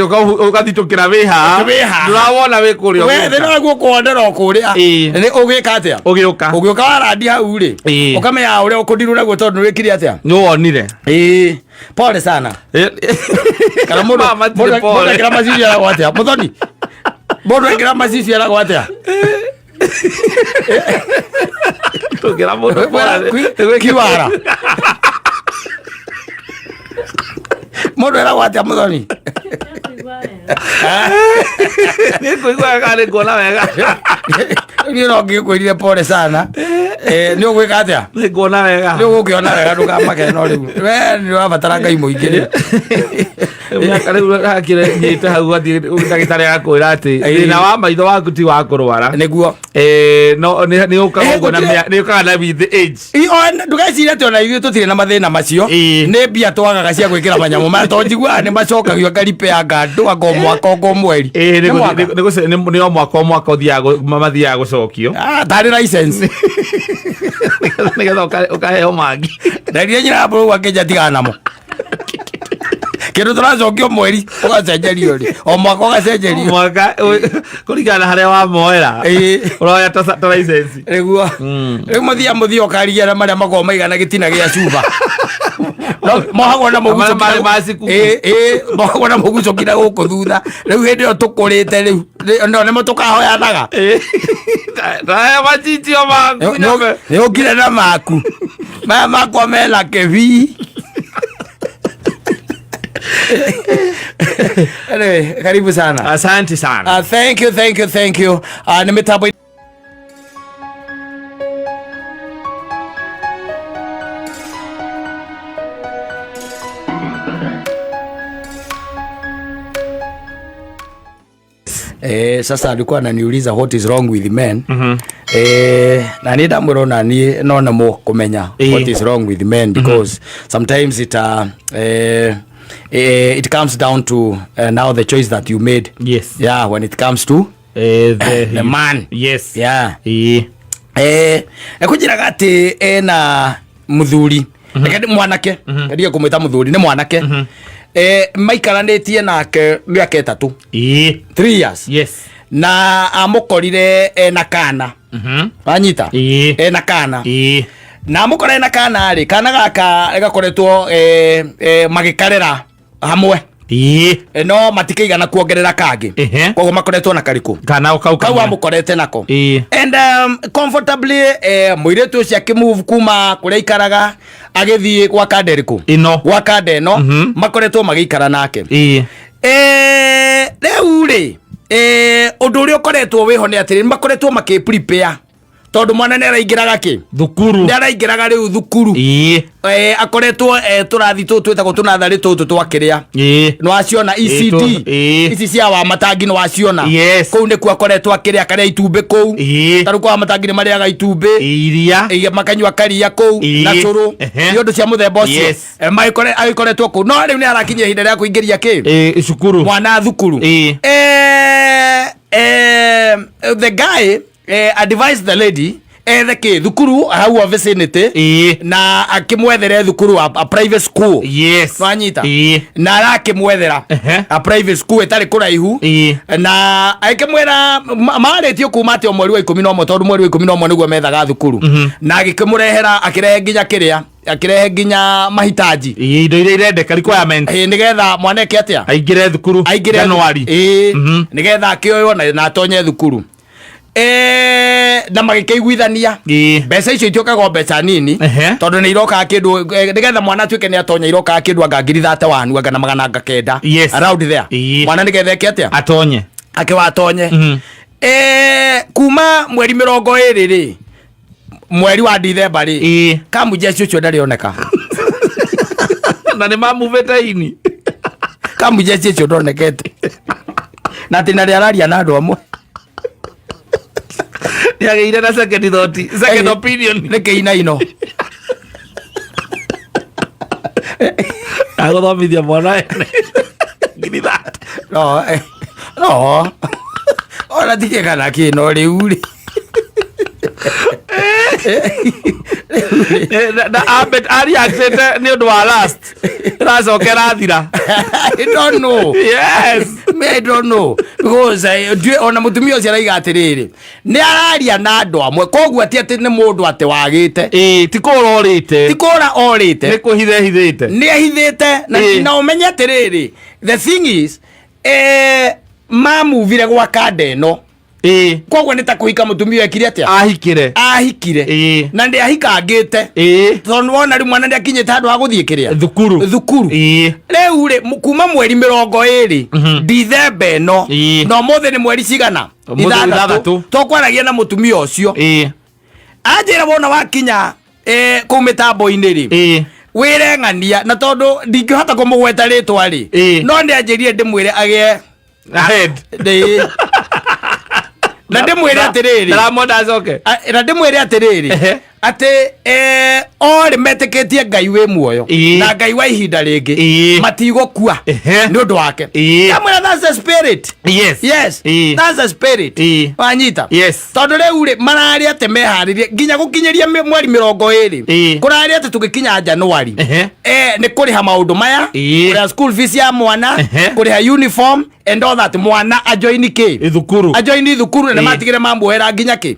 ũgathitũkĩra wĩ haha. Wĩ haha. Ndũrawona wĩ kũrĩa We ũgĩũka. thĩna waguo ũkũwonera o kũrĩa. Nĩ ũgĩka atĩa? Ũgĩũka. Ũgĩũka warandi hau rĩ, ũkamenya ũrĩa ũkũndirwo naguo tondũ nĩ wĩkire atĩa? Nĩ wonire. Ĩĩ, pole sana. Kana mũndũ Mama, matirĩ pole. mũndũ ekĩra macicio eragwo atĩa? Mũthoni, mũndũ ekĩra macicio eragwo atĩa? Tũngĩra mũndũ pole. Kiwara. Mũndũ eragwo atĩa, Mũthoni? Nĩ kũigua wega, nĩ kuona wega. Niĩ no ngĩkwĩrire pole sana. Nĩ ũgwĩka atĩa? Nĩ kuona wega. Nĩ ũgũkĩona wega, ndũkamake. No rĩu we nĩ ũrabatara Ngai mũingĩ rĩu. Mĩaka rĩu hakire nyite hau athiĩ ndagĩtarĩ akwĩra atĩ thĩna wa maitho waku ti wa kũrwara. Nĩguo. No nĩ ũkaga ũguo na nĩ ũkaga na with the age. Ndũgecirie atĩ ona ithuĩ tũtirĩ na mathĩna macio. Nĩ mbia twagaga cia gwĩkĩra manyamũ maya, tondũ njiguaga nĩ macokagio ngaripeanga andũ anga o mwaka anga o mweri. Nĩ Nĩ mwaka? Nĩ o mwaka, o mwaka ũthiaga mathiaga gũcokio. Ah, tarĩ license. Nĩgetha ũkaheo mangĩ. Ndarire nyina mbũrũ akĩnja tigana namo. Kĩndũ tũracokio mweri ũgacenjerio rĩ, o mwaka ũgacenjerio. Mwaka kũringana na harĩa wamoera. Ũroya ta license. Nĩguo rĩu mũthia ũkarigia na marĩa makoragwo maigana gĩtina gĩa cuba. No, mohagwo na mũguco Marĩa marĩ nginya- ma cikuku. Ĩĩ, mohagwo na mũguco nginya gũkũ thutha. Rĩu hĩndĩ ĩyo tũkũrĩte rĩu no nĩmo tũkahoyanaga. Haya machichio maku. Nĩ ũkire na maku maya makwa mena kĩbii. Anyway, karibu sana. Asante sana. Thank you, thank you, thank you. Nĩ mĩtambo. Sasa alikuwa ananiuliza what is wrong with men. Na niĩ ndamwĩra ona niĩ no nemwo kũmenya what is wrong with men, because sometimes it comes down to now the choice that you made. Yeah, when it comes to the man. Yeah. Ekũnjĩraga atĩ ena mũthuri, reke mwanake, ndige kũmwĩta mũthuri, nĩ mwanake. Maikaranĩtie nake mĩaka 3. 3 years. Na amũkorire ena kana. Wanyita? Ena kana. Na amũkora ena kana rĩ, kana gaka gakoretwo magĩkarera hamwe. No matikĩigana kuongerera kangĩ. Koguo makoretwo na karĩkũ? Kana kau. Kau amũkorete nako. And comfortably, mũirĩtu ũcio akĩmove kuma kũrĩa aikaraga agĩthiĩ gwa kanda ĩrĩkũ? Ĩno. Gwa kanda ĩno. Makoretwo magĩikara nake. Rĩu rĩ, ũndũ ũrĩa ũkoretwo wĩho nĩ atĩrĩ, makoretwo makĩ prepare tondũ mwana nĩ araingĩraga kĩ? Thukuru. Nĩ araingĩraga rĩu thukuru. Akoretwo tũrathi tũtũ twĩtagwo tũnatharĩ tũtũ twakĩrĩa. Nĩ waciona ECD? Ici cia wa matangi nĩ waciona? Yes. Kũu nĩkuo akoretwo akĩrĩa, akarĩa itumbĩ kũu. Ta rĩu kwa matangi nĩ marĩaga itumbĩ. Iria. Makanyua karia kũu na cũrũ. Nĩ ũndũ cia mũthemba ũcio. Agĩkoretwo kũu, no rĩu nĩ arakinyia ihinda rĩa kũingĩria kĩ? Cukuru. Mwana thukuru. The guy advised the lady ethe kä thukuru hau o vicinity. Na akĩmwethere thukuru, a private school. Nwanyita? Na arakĩmwethera a private school ĩtarĩ kũraihu. Na akĩmwĩra marĩtio kuma atĩ o mweri wa 11, tondũ mweri wa 11 nĩguo methaga thukuru. Na agĩkĩmũrehera, akĩrehe nginya kĩrĩa, akĩrehe nginya mahitaji. Indo iria irendeka, requirement. Nĩgetha mwana eke atĩa? Aingĩre thukuru. Aingĩre. January. Nĩgetha akĩoywo na atonye thukuru. Na magĩkĩiguithania. Mbeca icio itiokaga o mbeca nini. Tondũ nĩ irokaga kĩndũ, nĩgetha mwana atuĩke nĩ atonya, irokaga kĩndũ anga ngiri 31 anga na magana anga kenda. Around there. Mwana nĩgetha eke atĩa? Atonye. Akĩwatonye. Kuma mweri 20 rĩ, mweri wa Dithemba rĩ, kamujeci ũcio ndarĩ oneka. Na nĩ mamuvĩte ini. Kamujeci ũcio ndonekete, na atĩ narĩ araria na andũ amwe. Nĩ agĩire na second thought, second opinion. Nĩ kĩinaino. Agũthomithia mwana ene ngiri 30. No, ona tikĩ kana kĩ, no rĩu rĩ. Na ambet ariactĩte nĩ ũndũ wa last ĩracoka ĩrathira. I don't know. Me, I don't know because ona mũtumia ũcio araiga atĩrĩrĩ, nĩ araria na andũ amwe, koguo ti atĩ nĩ mũndũ atĩ wagĩte. Ĩĩ, ti kũra orĩte. Ti kũra orĩte. Nĩ kũhitha ehithĩte. Nĩ ehithĩte na, na ũmenye atĩrĩrĩ, the thing is, mamuvire gwa kanda ĩno. Koguo nĩ ta kũhika mũtumia ekire atĩa? Ahikire. Ahikire. Na ndĩ ahikangĩte. Tondũ wona rĩu mwana nĩ akinyĩte handũ ha gũthiĩ kĩrĩa? Thukuru. Thukuru. Rĩu rĩ, kuma mweri 20 Dithemba ĩno, na ũmũthĩ nĩ mweri cigana? Ũmũthĩ 6. Tũkwaragia na mũtumia ũcio, anjĩra wona wakinya kũu mĩtambo-inĩ rĩ, wĩre ng'ania, na tondũ ndingĩhota kũmũgweta rĩtwa rĩ, no nĩ anjĩrire ndĩmwĩre agĩe Ahead. Na ndĩmwĩre atĩrĩrĩ, Ndaramwenda acoke. Na ndĩmwĩre atĩrĩrĩ, atĩ orĩ metĩkĩtie Ngai wĩ muoyo na Ngai wa ihinda rĩngĩ, matigũkua nĩ ũndũ wake. Ndamwĩra that's the spirit. Yes. That's the spirit. Wanyita? Yes. Tondũ rĩu rĩ, mararĩ atĩ meharĩrie nginya gũkinyĩria mweri 20. Kũrarĩ atĩ tũgĩkinya January, nĩ kũrĩha maũndũ maya, kũrĩha school fees ya mwana, kũrĩha uniform and all that, mwana ajoini kĩ? Thukuru. Ajoini thukuru. Na matigire mamuoera nginya kĩ,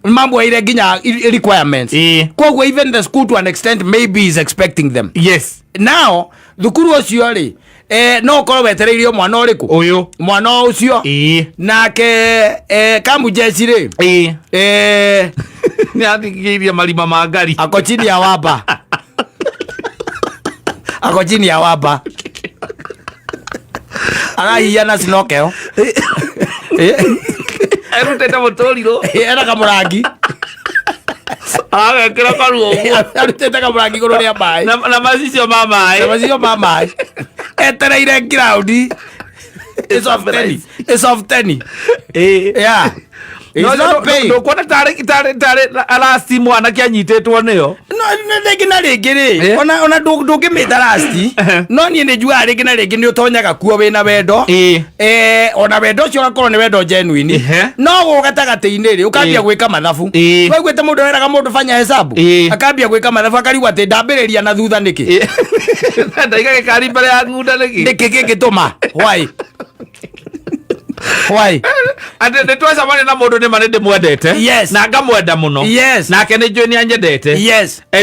mamuoeire nginya requirements. Koguo even the school to an extent maybe is expecting them. Now thukuru ũcio rĩ, no ũkorwo wetereirio mwana ũrĩkũ? Ũyũ. Mwana ũcio. Nake kamujeci rĩ, Nĩ athikĩirie marima ma ngari. Ako chini ya waba, ako chini ya waba, arahiana sinokeo. Erutĩte mũtũrirũ. Ena kamũrangi. Agekĩra karuo ũguo. Arutĩte kamũrangi igũrũ rĩa maĩ. Na macicio ma maĩ. Na macicio ma maĩ, etereire ground. It's of 10. It's of 10. Ĩĩ. Yeah. He's No, not paying. ndũkuona tarĩ arasti mwanake anyitĩtwo nĩyo. No rĩngĩ na rĩngĩ rĩ, ona ndũngĩmĩta rasti, no niĩ nĩ njugaga rĩngĩ na rĩngĩ nĩ ũtonyaga kuo wĩna wendo. Ona wendo ũcio ũgakorwo nĩ wendo genuine. No gũ gatagatĩ-inĩ rĩ, ũkambia gwĩka mathabu. Waiguĩte mũndũ weraga mũndũ fanya hesabu? Akambia gwĩka mathabu akarigwo atĩ ndambĩrĩria na thutha nĩkĩ? Ndaiga gĩkari mbere ya ng'unda nĩkĩ? Nĩkĩ gĩngĩtũma? Why? Why? Atĩ nĩ twacemania na mũndũ nĩma nĩ ndĩmwendete. Na ngamwenda mũno. Nake nĩ njũĩ nĩ anyendete.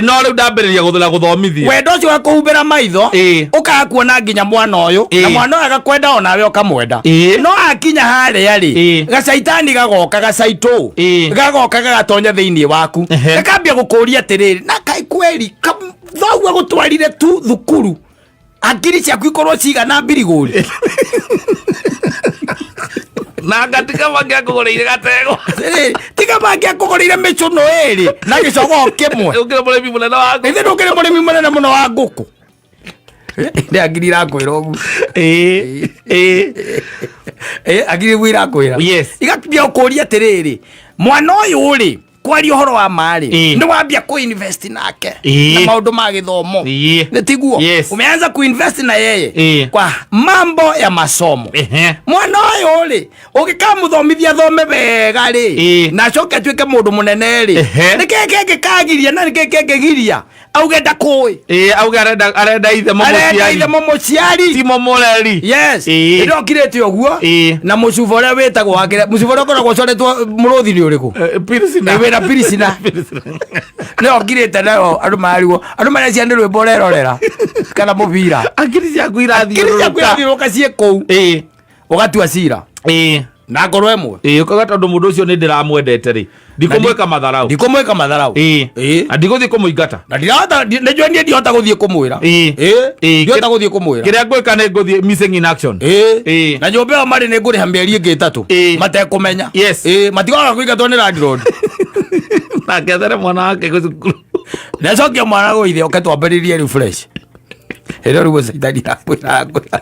No rĩu ndambĩrĩria gũthũra gũthomithia. Wendo ũcio wa kũhumbĩra maitho, ũkaga kuona nginya mwana ũyũ, na mwana ũyũ agakwenda onawe ũkamwenda. No akinya harĩa rĩ, gacaitani gagoka gacaitũ, gagoka gagatonya thĩinĩ waku. Gakambia gũkũria atĩrĩrĩ, na kaĩ kweri, thoguo agũtwarire tu thukuru, akiri ciaku ikorwo cigana mbirigũri. Na ngatiga mangĩakũgũrĩire gatego. Tiga mangĩakũgũrĩire mĩcũnũ ĩrĩ na gĩcogoo kĩmwe. Ũkĩrĩ mũrĩmi mũnene wa ngũkũ. Ithe ndũkĩrĩ mũrĩmi mũnene mũno wa ngũkũ. Nĩ akiri irakwĩra ũguo. Akiri iguo irakwĩra. Igakĩambia gũkũria atĩrĩrĩ, mwana ũyũ rĩ, kwaria ũhoro wa ma rĩ, nĩ wambia kũ-invest nake na maũndũ ma gĩthomo. Nĩ tiguo? Umeanza kuinvest na yeye kwa mambo ya masomo. Mwana ũyũ rĩ, ũgĩkamũthomithia thome wega rĩ, na acoke atuĩke mũndũ mũnene rĩ, nĩkĩĩ kĩngĩkagiria na nĩkĩĩ kĩngĩgiria auge ndakũĩ? Auge arenda ithe Arenda ithe mũmũciari. mũmũciari. Ti mũmũreri. Yes. Ndokirĩte ũguo. Na mũcuba ũrĩa wĩtagwo wa kĩrĩa, mũcuba ũrĩa ũkoragwo ũcoretwo mũrũthi nĩ ũrĩkũ? Pilsner. Wĩna Pilsner. Nĩyo ngirĩte nayo andũ marigwo. Andũ mareciria nĩ rwĩmbo ũrerorera kana mũbira. Akiri ciaku Akiri ciaku irathiũrũrũka. irathiũrũrũka ciĩ kũu. Ũgatua cira. Na ngoro ĩmwe. Ũkauga tondũ mũndũ ũcio nĩ ndĩramwendete rĩ, ndikũmwĩka matharau. Ndikũmwĩka matharau. Na ndigũthiĩ kũmũingata. Na ndirahota, nĩnjũĩ niĩ ndihota gũthiĩ kũmwĩra. Ndihota gũthiĩ kũmwĩra. Kĩrĩa ngwĩka nĩ ngũthiĩ missing in action. Na nyũmba ĩyo marĩ nĩ ngũrĩha mĩeri ĩngĩ ĩtatũ. Matekũmenya. Matigoka kũingatwo nĩ landlord. Nake ethere mwana wake gũcukuru. Nĩacokia mwana gũithe oke twambĩrĩrie rĩu fresh. Ĩrĩa rĩu caitani akwĩra akwĩra.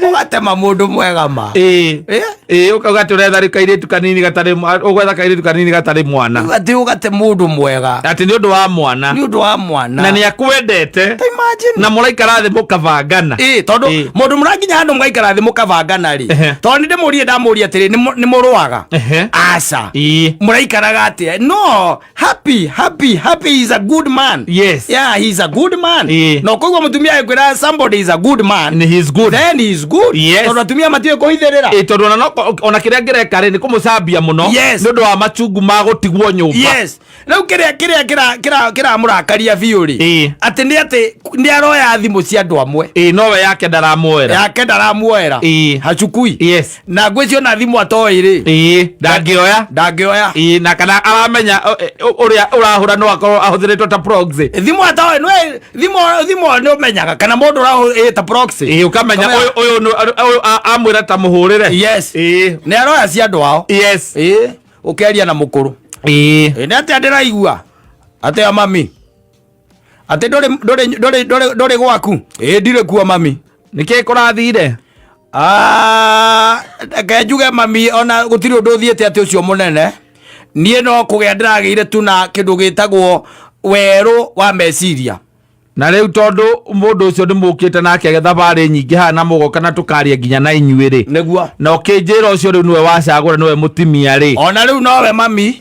Ũgatema mũndũ mwega ma. Ũkauga atĩ ũretha kairĩtu kanini gatarĩ ũgwetha kairĩtu kanini gatarĩ mwana. Atĩ ũgate mũndũ mwega. Atĩ nĩ ũndũ wa mwana. Nĩ ũndũ wa mwana. Na nĩ akwendete. Ta imagine. Na mũraikara thĩ mũkabangana. Tondũ mũndũ mũrakinya handũ mũgaikara thĩ mũkabangana rĩ. Tondũ nĩ ndĩmũrie ndamũria atĩrĩ, nĩ mũrũaga? Aca. Mũraikaraga atĩa? No, happy, happy, happy is a good man. Yeah, he is a good man. Na ũkũigua mũtumia agĩkwĩra somebody is a good man. And he is good. Then he is good. Tondũ atumia matiũĩ kũhithĩrĩra. Tondũ ona no, ona kĩrĩa ngĩreka rĩ, nĩ kũmũcambia mũno. Nĩ ũndũ wa machungu ma gũtigwo nyũmba. Rĩu kĩrĩa, kĩrĩa, kĩra, kĩra, kĩramũrakaria biũ rĩ, atĩ nĩ atĩ nĩ aroya thimũ cia andũ amwe. Nowe yake ndaramuoera. Yake ndaramuoera. Hachukui. Na ngwĩciria ona thimũ atoĩ rĩ. Ndangĩoya. Ndangĩoya. Na kana aramenya, ũrĩa ũrahũra no akorwo ahũthĩrĩtwo ta proxy. Thimũ atoĩ, nĩwe, thimũ, thimũ nĩ ũmenyaga kana mũndũ ũrahũ-, ta proxy. Ũkamenya Ũkamenya. ũyũ, ũyũ, ũyũ, amwĩra ta mũhũrĩre. Nĩ aroya cia andũ ao. Ũkĩaria na mũkũrũ. Nĩ atĩa ndĩraigua? Atĩa mami? Atĩ ndũrĩ gwaku? Ndirĩ kuo mami. Nĩkĩ kũrathire? Reke njuge mami, ona gũtirĩ ũndũ ũthiĩte atĩ ũcio mũnene. Niĩ no kũgĩa ndĩragĩire tu na kĩndũ gĩtagwo werũ wa meciria. Na rĩu tondũ mũndũ ũcio nĩ mũkĩte nake thabarĩ nyingĩ haha na mũgoka na tũkaria nginya na inyuĩ rĩ. Nĩguo. Na ũkĩnjĩra ũcio rĩu nĩwe wacagũra, nĩwe mũtumia rĩ. Ona rĩu nowe mami.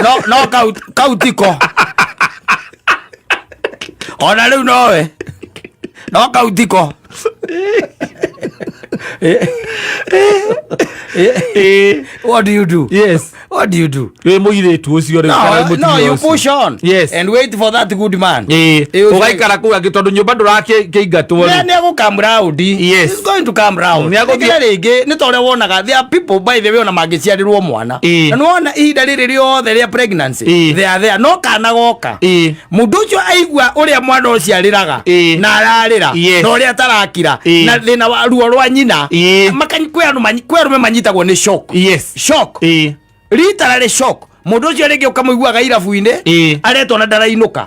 No, no kau tiko. Ona rĩu nowe. No kau tiko. What do you do? What do you do? Wĩ mũirĩtu ũcio rĩu, No, kana wĩ no, mũtumia you ũcio? push on. And wait for that good man. Ũcio- Ũgaikara kũu angĩ tondũ nyũmba ndũrakĩingatwo rĩ. Nĩ egũ come round. He's going to come round. Nĩ egũthiĩ- Rĩngĩ na rĩngĩ, nĩ ta ũrĩa wonaga, there are people, by the way, ona mangĩciarĩrwo mwana. Na nĩ wona ihinda rĩrĩ rĩothe rĩa pregnancy, they are there. No kana goka. Mũndũ ũcio aigua ũrĩa mwana ũcio arĩraga, na ararĩra, na ũrĩa atarakira, na thĩna wa ruo rwa nyina. Kwĩ andũ kwĩ arũme manyitagwo nĩ shock. Shock. Literally shock. Mũndũ ũcio rĩngĩ ũkamũiguaga irabu-inĩ, aretwo na ndarainũka.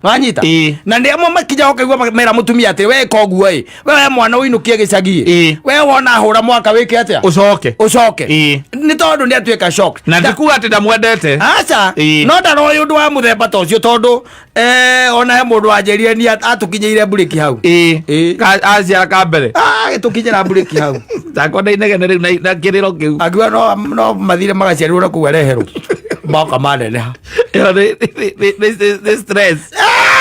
Wanyita? Ĩĩ. Na nĩ amwe makinya ũkaigua mera mũtumia atĩ we koguo ĩ, we mwana ũinũkie gĩcagi ĩ. Ĩĩ. We wona hũra mwaka wĩke atĩa? Ũcoke. Ũcoke. Ĩĩ. Nĩ tondũ nĩ atuĩka shocked. Na ndikuga atĩ ndamwendete. Aca. Ĩĩ. No ndaroĩ ũndũ wa mũthemba ta ũcio tondũ ona he mũndũ wanjĩrire ni atũkinyĩire mburĩki hau. Ĩĩ. Ĩĩ. Aciara ka mbere. Ah, gĩtũkinyĩra mburĩki hau. Takwa ndainegene rĩu na kĩrĩro kĩu. Akiuga no mathire magaciarirwo na kũu areherwo. Moka maneneha. Ĩyo nĩ stress.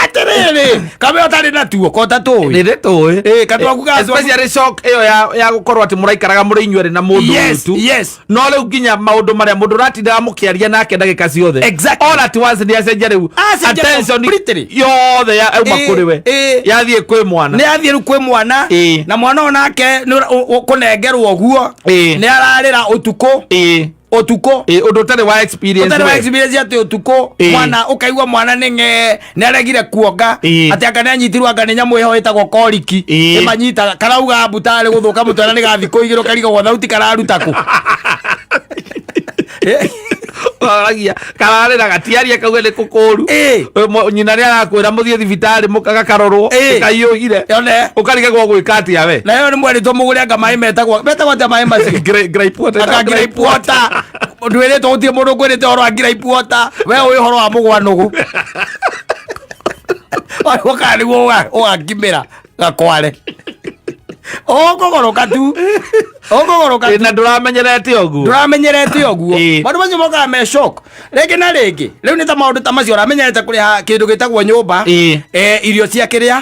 Atĩrĩrĩ, kamwe ũtarĩ natuo ko ũtatũĩ. Nĩ ndĩtũĩ. Ĩĩ, kanua ku Especially shock ĩyo ya gũkorwo atĩ mũraikaraga mũrĩ inyuerĩ na mũndũ Yes, ũyũ tu. yes. No rĩu nginya maũndũ marĩa mũndũ ũratindaga mũkĩaria nake ndagĩka ciothe. Exactly. All at once nĩ acenjia rĩu. Acenjia Attention completely. yothe yauma Ĩĩ, kũrĩ we. ĩĩ. Yathiĩ kwĩ mwana. Nĩ athiĩ rĩu kwĩ mwana. Ĩĩ. Na mwana onake nĩ ũkũnengerwo ũguo. Ĩĩ. Nĩ ararĩra ũtukũ. Ĩĩ. Ũtukũ. Ĩĩ, ũndũ ũtarĩ wa experience Ũtarĩ wa we. experience atĩ ũtukũ Ĩĩ. mwana ũkaigua mwana nĩ ng'ee nĩ aregire kuonga. Ĩĩ. Atĩ anga nĩ anyitirwo anga nĩ nyamũ ĩho ĩtagwo koriki. Ĩĩ. Ĩmanyitaga karauga mbutarĩ gũthũka mũtwe na nĩ ga thikũ igĩrĩ ũkarigagwo thauti kararuta kũ. Oragia kararĩra gatiaria kauge nĩ kũkũru. Ĩĩ. Nyina nĩ arakwĩra mũthiĩ thibitarĩ mũkagakarorwo. Ĩĩ. Kaiyũgire. Yone. Ũkarigagwo gwĩka atĩa we. Na ĩyo nĩ mwerĩtwo mũgũre anga maĩ metagwo atĩa maĩ macio? Gripe water. Anga gripe water. Ndwĩrĩtwo gũtirĩ mũndũ ũkwĩrĩte ũhoro wa gripe water. We ũĩ ũhoro wa mũgwa nũgũ. Ũkaga nĩguo ũgakimĩra gakware. Ũkũgũrũka tu. Ũkũgũrũka Ĩĩ, tu. na ndũramenyerete ũguo. Ndũramenyerete ũguo. Ĩĩ. Maũndũ macio mokaga me shock. Rĩngĩ na rĩngĩ. Rĩu nĩ ta maũndũ ta macio ũramenyerete kũrĩha kĩndũ gĩtagwo nyũmba. Ĩĩ. Irio cia kĩrĩa?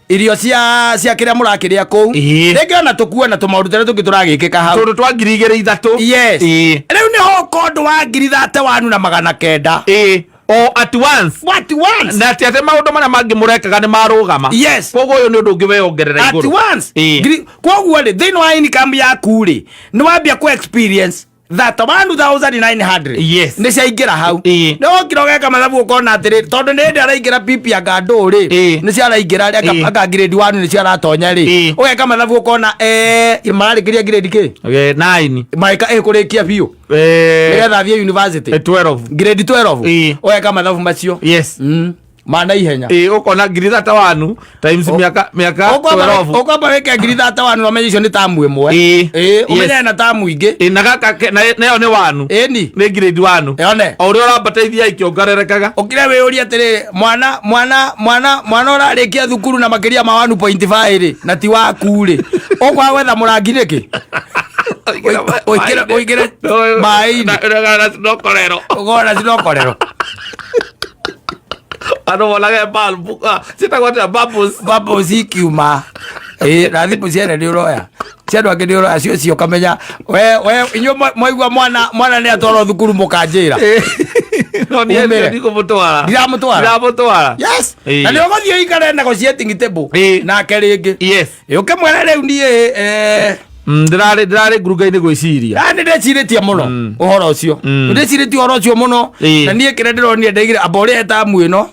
Irio cia kĩrĩa mũrakĩrĩa kũu. Ĩĩ. Rĩngĩ ona tũkuo na tũmaũndũ tũrĩa tũngĩ tũragĩkĩka hau. Tũndũ twa ngiri igĩrĩ ithatũ. Yes. Ĩĩ. Rĩu nĩho ũka ũndũ wa ngiri thate wanu na magana kenda. Ĩĩ. O at once. At once. Na atĩ maũndũ marĩa mangĩ mũrekaga nĩ marũgama. Yes. Koguo ũyũ nĩ ũndũ ũngĩ weyongerera At igũrũ. once. Ĩĩ. Ngiri, koguo rĩ, thĩinĩ wa income yaku rĩ, nĩ wambia kũ experience that 1900. Yes. Nĩ ciaingĩra hau. Ĩĩ. Nĩ wokira ũgeka mathabu ũkona atĩrĩ, tondũ nĩ hĩndĩ araingĩra pipi anga ndũ rĩ, Ĩĩ. nĩ ciaraingĩra rĩ, Ĩĩ. anga grade 1 nĩ ciaratonya rĩ. Ĩĩ. Ũgeka mathabu ũkona, mararĩkĩria grade kĩ? Okay, 9. Marĩka, kũrĩkia biũ. Nĩgetha athiĩ university. 12. Grade 12. Ĩĩ. Ũgeka mathabu macio. Yes. Ma na ihenya. Ĩĩ, ũkona ngiri thate wanu times mĩaka 12. Ũkwamba wĩke ngiri thate wanu na ũmenye icio nĩ tamu ĩmwe. Ĩĩ. Ĩĩ, ũmenye Yes. na tamu ingĩ. Ĩĩ, na gaka nayo nĩ wanu. Ĩni. Nĩ grade 1. Yone. O ũrĩa ũrambata ithiaga ikĩongererekaga. Ũkire wĩyũrie atĩrĩ, mwana ũrarĩkia thukuru na makĩria ma 1.5 rĩ, na ti waku rĩ. Ũkwaga gwetha mũrangi nĩkĩ? Ũingĩre maĩ-inĩ. Na sinokorero. Ũkona sinokorero. Andũ monage bulb, ciĩtagwo atĩa bubbles? Bubbles ikiuma. Ĩĩ, na thimũ ciene nĩ ũroya. Cia andũ angĩ nĩ ũroya, cio ũkamenya. We, inyuĩ mwaigua mwana nĩ atwarwo thukuru mũkanjĩra. Ĩĩ. No niĩ Umĩre. ndikũmũtwara. Ndiramũtwara. Ndiramũtwara. Yes. Ĩĩ. Na nĩ ũgũthiĩ ũikare negotiating table. Ĩĩ. Nake rĩngĩ. Yes. Ĩĩ, ũkĩmwĩra rĩu niĩ, Ndĩrarĩ ngurunga-inĩ gwĩciria. Nĩ ndĩcirĩtie mũno ũhoro ũcio. Ndĩcirĩtie ũhoro ũcio mũno. Na niĩ kĩrĩa ndĩronire ndaigire amba ũrĩhe tamu ĩno.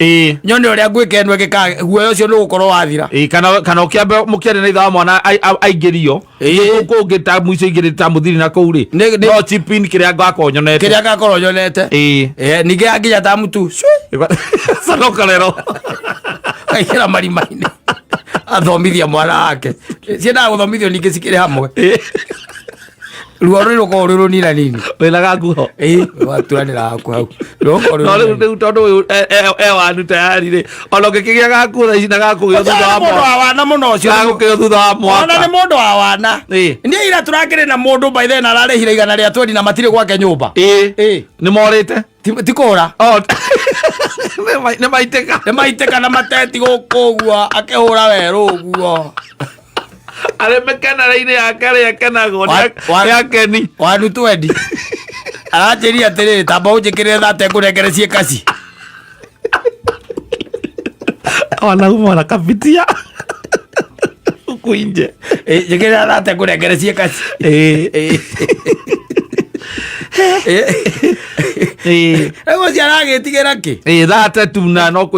Nyone ũrĩa ngwĩka ĩno ĩngĩ guoya ũcio nĩ ũgũkorwo wathira. Ĩĩ, kana ũkĩambe mũkĩaria na ithe wa mwana aingĩrio. Ĩĩ. Kũu kũngĩ ta mũico igĩrĩ ta mũthiri na kũu rĩ. No chip in kĩrĩa ngakorwo nyonete. Kĩrĩa ngakorwo nyonete. Ĩĩ. Ningĩ yakinya tamu tu. Cui. Conokorero. Aingĩra marima-inĩ. Athomithia mwana wake. Ciendaga gũthomithio ningĩ cikĩrĩ hamwe. Ruo rũrĩ rũkoragwo rwĩ rũnina nini. Wĩna gakuho. Ĩĩ, waturanĩra gaku hau. Rũkoragwo rwĩ No rĩu rũnini. rĩu tondũ ũyũ e wanu tayari rĩ. Ona ũngĩkĩgĩa gakuo thaa ici na gakũgĩo thutha wa Nĩ mũndũ mwaka. wa wana mũno ũcio. Gagũkĩo thutha wa mwaka. Ona nĩ mũndũ wa wana. Ĩĩ. Niĩ ira tũrakĩrĩ na mũndũ by then ararĩhire igana rĩa twendi na matirĩ gwake nyũmba. Ĩĩ. Ĩĩ. Nĩ morĩte? Ti kũra. Oh. Nĩ maitĩka. Nĩ maitĩka na mateti gũkũ ũguo akĩhũra werũ ũguo. Arĩ mĩkenere-inĩ yake ĩrĩa akenagwo nĩ akeni. Wanu twendi. Aranjĩrire atĩrĩrĩ, tamba ũnjĩkĩrĩre thate ngũnengere ciĩ kaci. Wanaume wanakapitia huku nje. Njĩkĩrĩra thate ngũnengere ciĩ kaci. Ĩĩ. Rĩu ũcio aragĩtigĩra kĩ? Ĩĩ, thate tu na no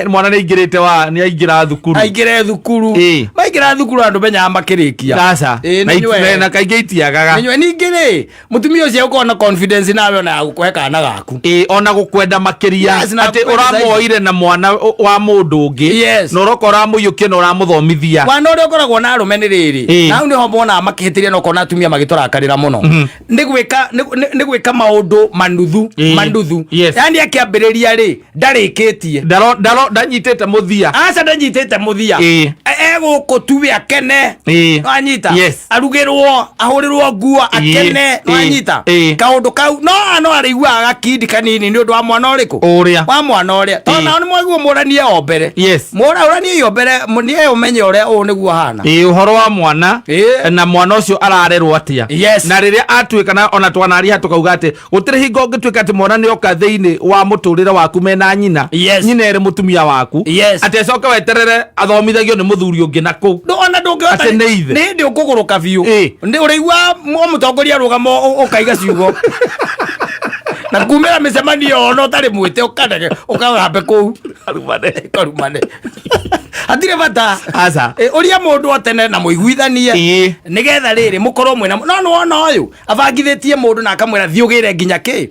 mwana nĩ aingĩrĩte wa nĩ aingĩra thukuru. Aingĩre thukuru. Maingĩra thukuru andũ menyaga makĩrĩkia. Aca. Ĩĩ, Na nĩ nywe. na kaingĩ itiagaga. Nĩ nywe. Ningĩ rĩ, mũtumia ũcio ũkorwo na confidence nawe ona ya gũkũhe kana gaku. Ĩĩ, ona gũkwenda makĩria. Yes, na Atĩ gũkwenda zaidi. ũramuoire na mwana wa mũndũ ũngĩ. Yes. Na ũroka ũramũiyũkia na ũramũthomithia. Mwana ũrĩa ũkoragwo na arũme nĩ rĩrĩ, na hau nĩho monaga makĩhĩtĩria na ũkona atumia magĩtũrakarĩra mũno. Nĩ gwĩka maũndũ manuthu. Manuthu. Yani akĩambĩrĩria rĩ, ndarĩkĩtie. Ndanyitĩte mũthia. Aca, ndanyitĩte mũthia. Egũkũ tu we akene. Nwanyita? Arugĩrwo, ahũrĩrwo nguo, akene. Nwanyita? Kaũndũ kau no no arĩiguaga gakindi kanini nĩ ũndũ wa mwana ũrĩkũ? Ũrĩa. Wa mwana ũrĩa. Tondũ nao nĩ mwagĩrĩirwo mũranie o mbere. Mũranie o mbere, nĩe ũmenye ũrĩa ũũ nĩguo ahana. Ĩĩ, ũhoro wa mwana na mwana ũcio ararerwo atĩa. Na rĩrĩa atuĩka na ona twanaria tũkauga atĩ gũtirĩ hingo ũngĩtuĩka atĩ mwana nĩ oka thĩinĩ wa mũtũrĩre waku mena nyina. Nyina ĩrĩ mũtumia waku. Atĩ acoke weterere athomithagio nĩ mũthuri ũngĩ na kũu. Ona ndũngĩhota Atĩ nĩ ithe. Nĩ hĩndĩ ũkũgũrũka biũ. Nĩ ũrĩigua mũtongoria arũgama ũkaiga ciugo. Na kumĩra mĩcemanio ona ũtarĩ mwĩte ũkanege ũkagambe kũu. Karumane. Karumane. Hatirĩ bata. Aca. Ũria mũndũ o tene na mũiguithanie. Nĩgetha rĩrĩ mũkorwo mwĩna no nĩ wona ũyũ abangithĩtie mũndũ na akamwĩra thiĩ ũgĩre nginya kĩ?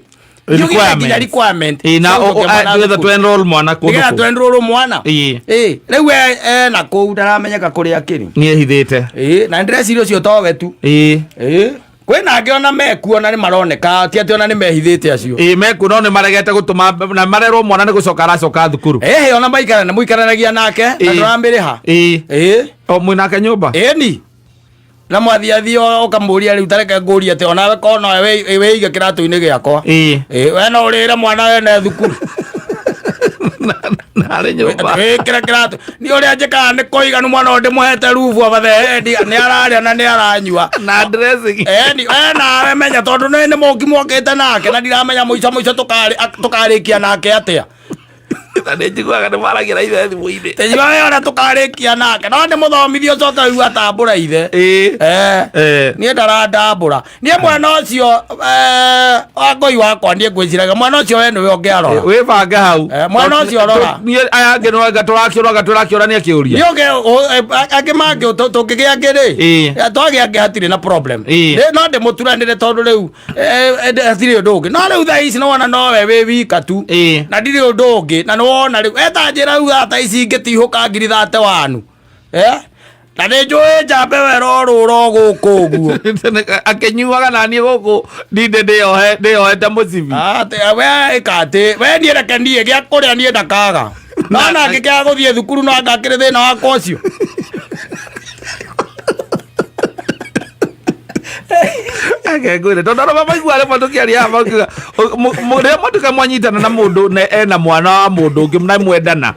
Thiĩ ũgĩre nginya requirement. Ĩĩ, na Cia gũcokia mwana nĩgetha thukuru. tũ enroll mwana kũndũ Nĩgetha kũu. tũ enroll mwana. Rĩu ena kũu ndaramenyeka kũrĩa akĩrĩ. Nĩ ehithĩte. Na ndĩreciria ũcio towe tu. Kwĩna angĩ ona mekuo na nĩ maroneka, ti atĩ ona nĩ mehithĩte acio. Ĩĩ, mekuo no nĩ maregete gũtũma na marerwo mwana nĩ gũcoka aracoka thukuru. Ĩhĩ, ona maikara nĩ mũikaranagia nake na ndũramĩrĩha. O mwĩnake nyũmba? Ĩni. Na mwathiathi ũkamũria rĩu tareke ngũrie atĩ onawe korwo nowe wĩige kĩratũ-inĩ gĩakwa. We no ũrĩre mwana wene thukuru. Narĩ nyũmba. Wĩkĩre kĩratũ. Niĩ ũrĩa njĩkaga nĩ kũiganu mwana ũyũ ndĩmũhete rubu abathehendi, nĩ ararĩa na nĩ aranyua. Na dressing. Ĩni, we nawe menya tondũ nĩ mũki mwokĩte nake na ndiramenya mũico mũico tũkarĩkia nake atĩa. Na nĩ njiguaga nĩ maragia ithe thimũ-inĩ. Tĩjua we ona tũkarĩkia nake. No nĩ mũthomithio ũcoke ũigue atambũra ithe. Niĩ ndarandambũra. Niĩ mwana ũcio, wa ngũi wakwa niĩ ngwĩciragia mwana ũcio we nĩwe ũngĩarora. Wĩbange hau. Mwana ũcio rora. Niĩ aya angĩ no anga tũrakĩũraga tũrakĩũrania kĩũria. Niĩ angĩ mangĩ tũngĩgĩa angĩ rĩ, twagĩa angĩ hatirĩ na problem. No ndĩmũturanĩre tondũ rĩu, hatirĩ ũndũ ũngĩ. No rĩu thaa ici nĩwona nowe wĩ wika tu. Na ndirĩ ũndũ ũngĩ. Na nĩwona rĩu, eta njĩra rĩu thaa ici ingĩtihũka ngiri thate wanu. Na nĩ njũĩ njambe wera ũrũra o gũkũ ũguo. Akĩnyuaga na niĩ gũkũ ndinde ndĩyohete mũcibi. Atĩ, we ĩka atĩ, we niĩ reke niĩ gĩa kũrĩa niĩ ndakaga. No ona angĩkĩaga gũthiĩ thukuru no anga akĩrĩ thĩna wakwa ũcio. Ake ngwĩre, tondũ andũ maigua rĩmwe tũkĩaria haha makiuga, rĩrĩa mwatuĩka mwanyitana na mũndũ na ena mwana wa mũndũ ũngĩ na mwendana,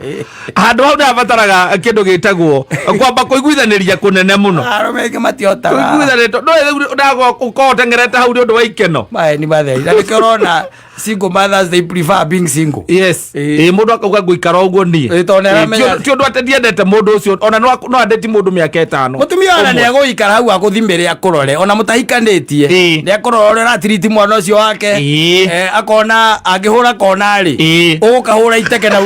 handũ hau nĩhabataraga kĩndũ gĩtagwo kwamba kũiguithanĩria kũnene mũno. Arũme aingĩ matihotaga. Kũiguithanĩria, tondũ ndũĩ rĩu ndagwa ũkorwo ũteng'erete hau nĩ ũndũ wa ikeno. Maĩ nĩ matheri. Na nĩkĩo ũrona single mothers they prefer being single. Yes. Ĩĩ, mũndũ akauga ngũikara ũguo niĩ. Ĩĩ, tondũ nĩaramenya- Ĩĩ, ti ũndũ atĩ ndiendete mũndũ ũcio, ona no andĩti mũndũ mĩaka ĩtano. Mũtumia ona Ũmwe. nĩegũikara hau agũthimĩre akũrore, ona mũtahikanĩtie. Nĩekũrora ũrĩa ũratiriti mwana ũcio wake. Akona angĩhũra kona rĩ, ũgũkahũra iteke na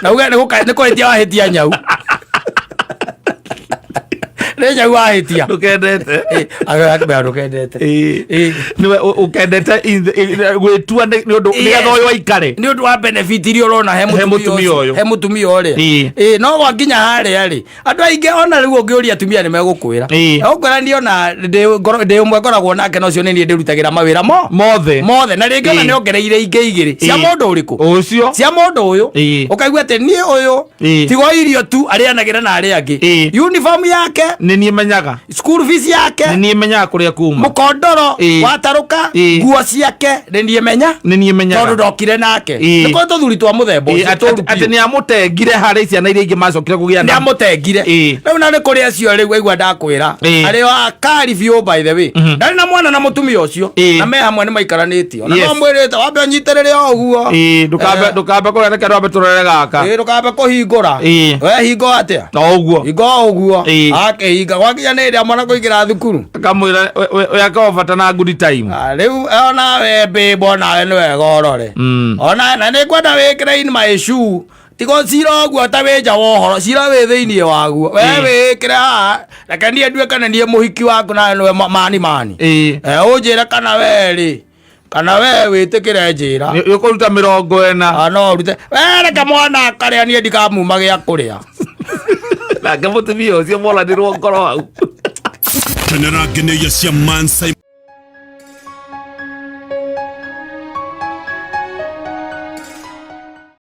na uge nĩ kũhĩtia wahĩtia nyau. Nĩ nyau wahĩtia. Ndũkendete. Akambĩra ndũkendete. Nĩwe ũkendete gwĩtua nĩ ũndũ nĩgetha ũyũ aikare. Nĩ ũndũ wa benefit iria ũrona he He mũtumia mũtumia ũcio, ũyũ. he mũtumia ũrĩa. No gwakinya harĩa rĩ, andũ aingĩ ona rĩu ũngĩũria atumia nĩ megũkwĩra. Megũkwĩra niĩ ona ndĩ ũmwe ngoragwo nake na ũcio nĩ niĩ ndĩrutagĩra mawĩra Mothe. Mothe. Na rĩngĩ ona nĩongereire ingĩ igĩrĩ. Cia mũndũ ũrĩkũ? Ũcio. Cia mũndũ ũyũ. Ũkaigua atĩ niĩ ũyũ tigo irio tu arĩanagĩra na arĩa angĩ. Uniform yake nĩ niĩ menyaga. School fees yake nĩ niĩ menyaga kũrĩa kuma. Mũkondoro watarũka, nguo ciake nĩ niĩ menya. Nĩ niĩ menyaga. Tondũ ndokire nake. Nĩ kũrĩ tũthuri twa mũthemba ũcio, tũru Atĩ biũ. nĩ amũtengire harĩ ciana iria ingĩ macokire kũgĩa Nĩ na. amũtengire. Rĩu na nĩ kũrĩ acio rĩu aigua ndakwĩra. Arĩ o akari biũ by the way. Ndarĩ na mwana na mũtumia ũcio. Na me hamwe nĩ maikaranĩtie. Ona no mwĩrĩte wambe ũnyitĩrĩre o ũguo. Ndũkambe kũrĩa, reke twambe tũrore gaka. Ndũkambe kũhingũra. We hingo atĩa? O ũguo. Hingo o ũguo. Ndũngĩhinga gwakinya nĩ ĩrĩa mwana kũingĩra thukuru. Akamwĩra we akorwo bata na good time. Ah, rĩu onawe babe, onawe nĩ wega ũrore. Ona na nĩ ngwenda wĩkĩre in my shoe, tiga cira ũguo ta wĩ nja wa ũhoro, cira wĩ thĩinĩ waguo we. Wĩkĩre haha, reke niĩ ndue kana niĩ mũhiki waku nawe nĩwe mani mani. Eh, ũnjĩre kana we rĩ, kana we wĩtĩkĩre njĩra. Nĩ ũkũruta 40. Ah, no ũrute we, reke mwana akarĩa, niĩ ndikamuma gĩa kũrĩa. Nake mũtumia ũcio moranĩrwo ngoro hau. Kenera ngeneia cia Mansai.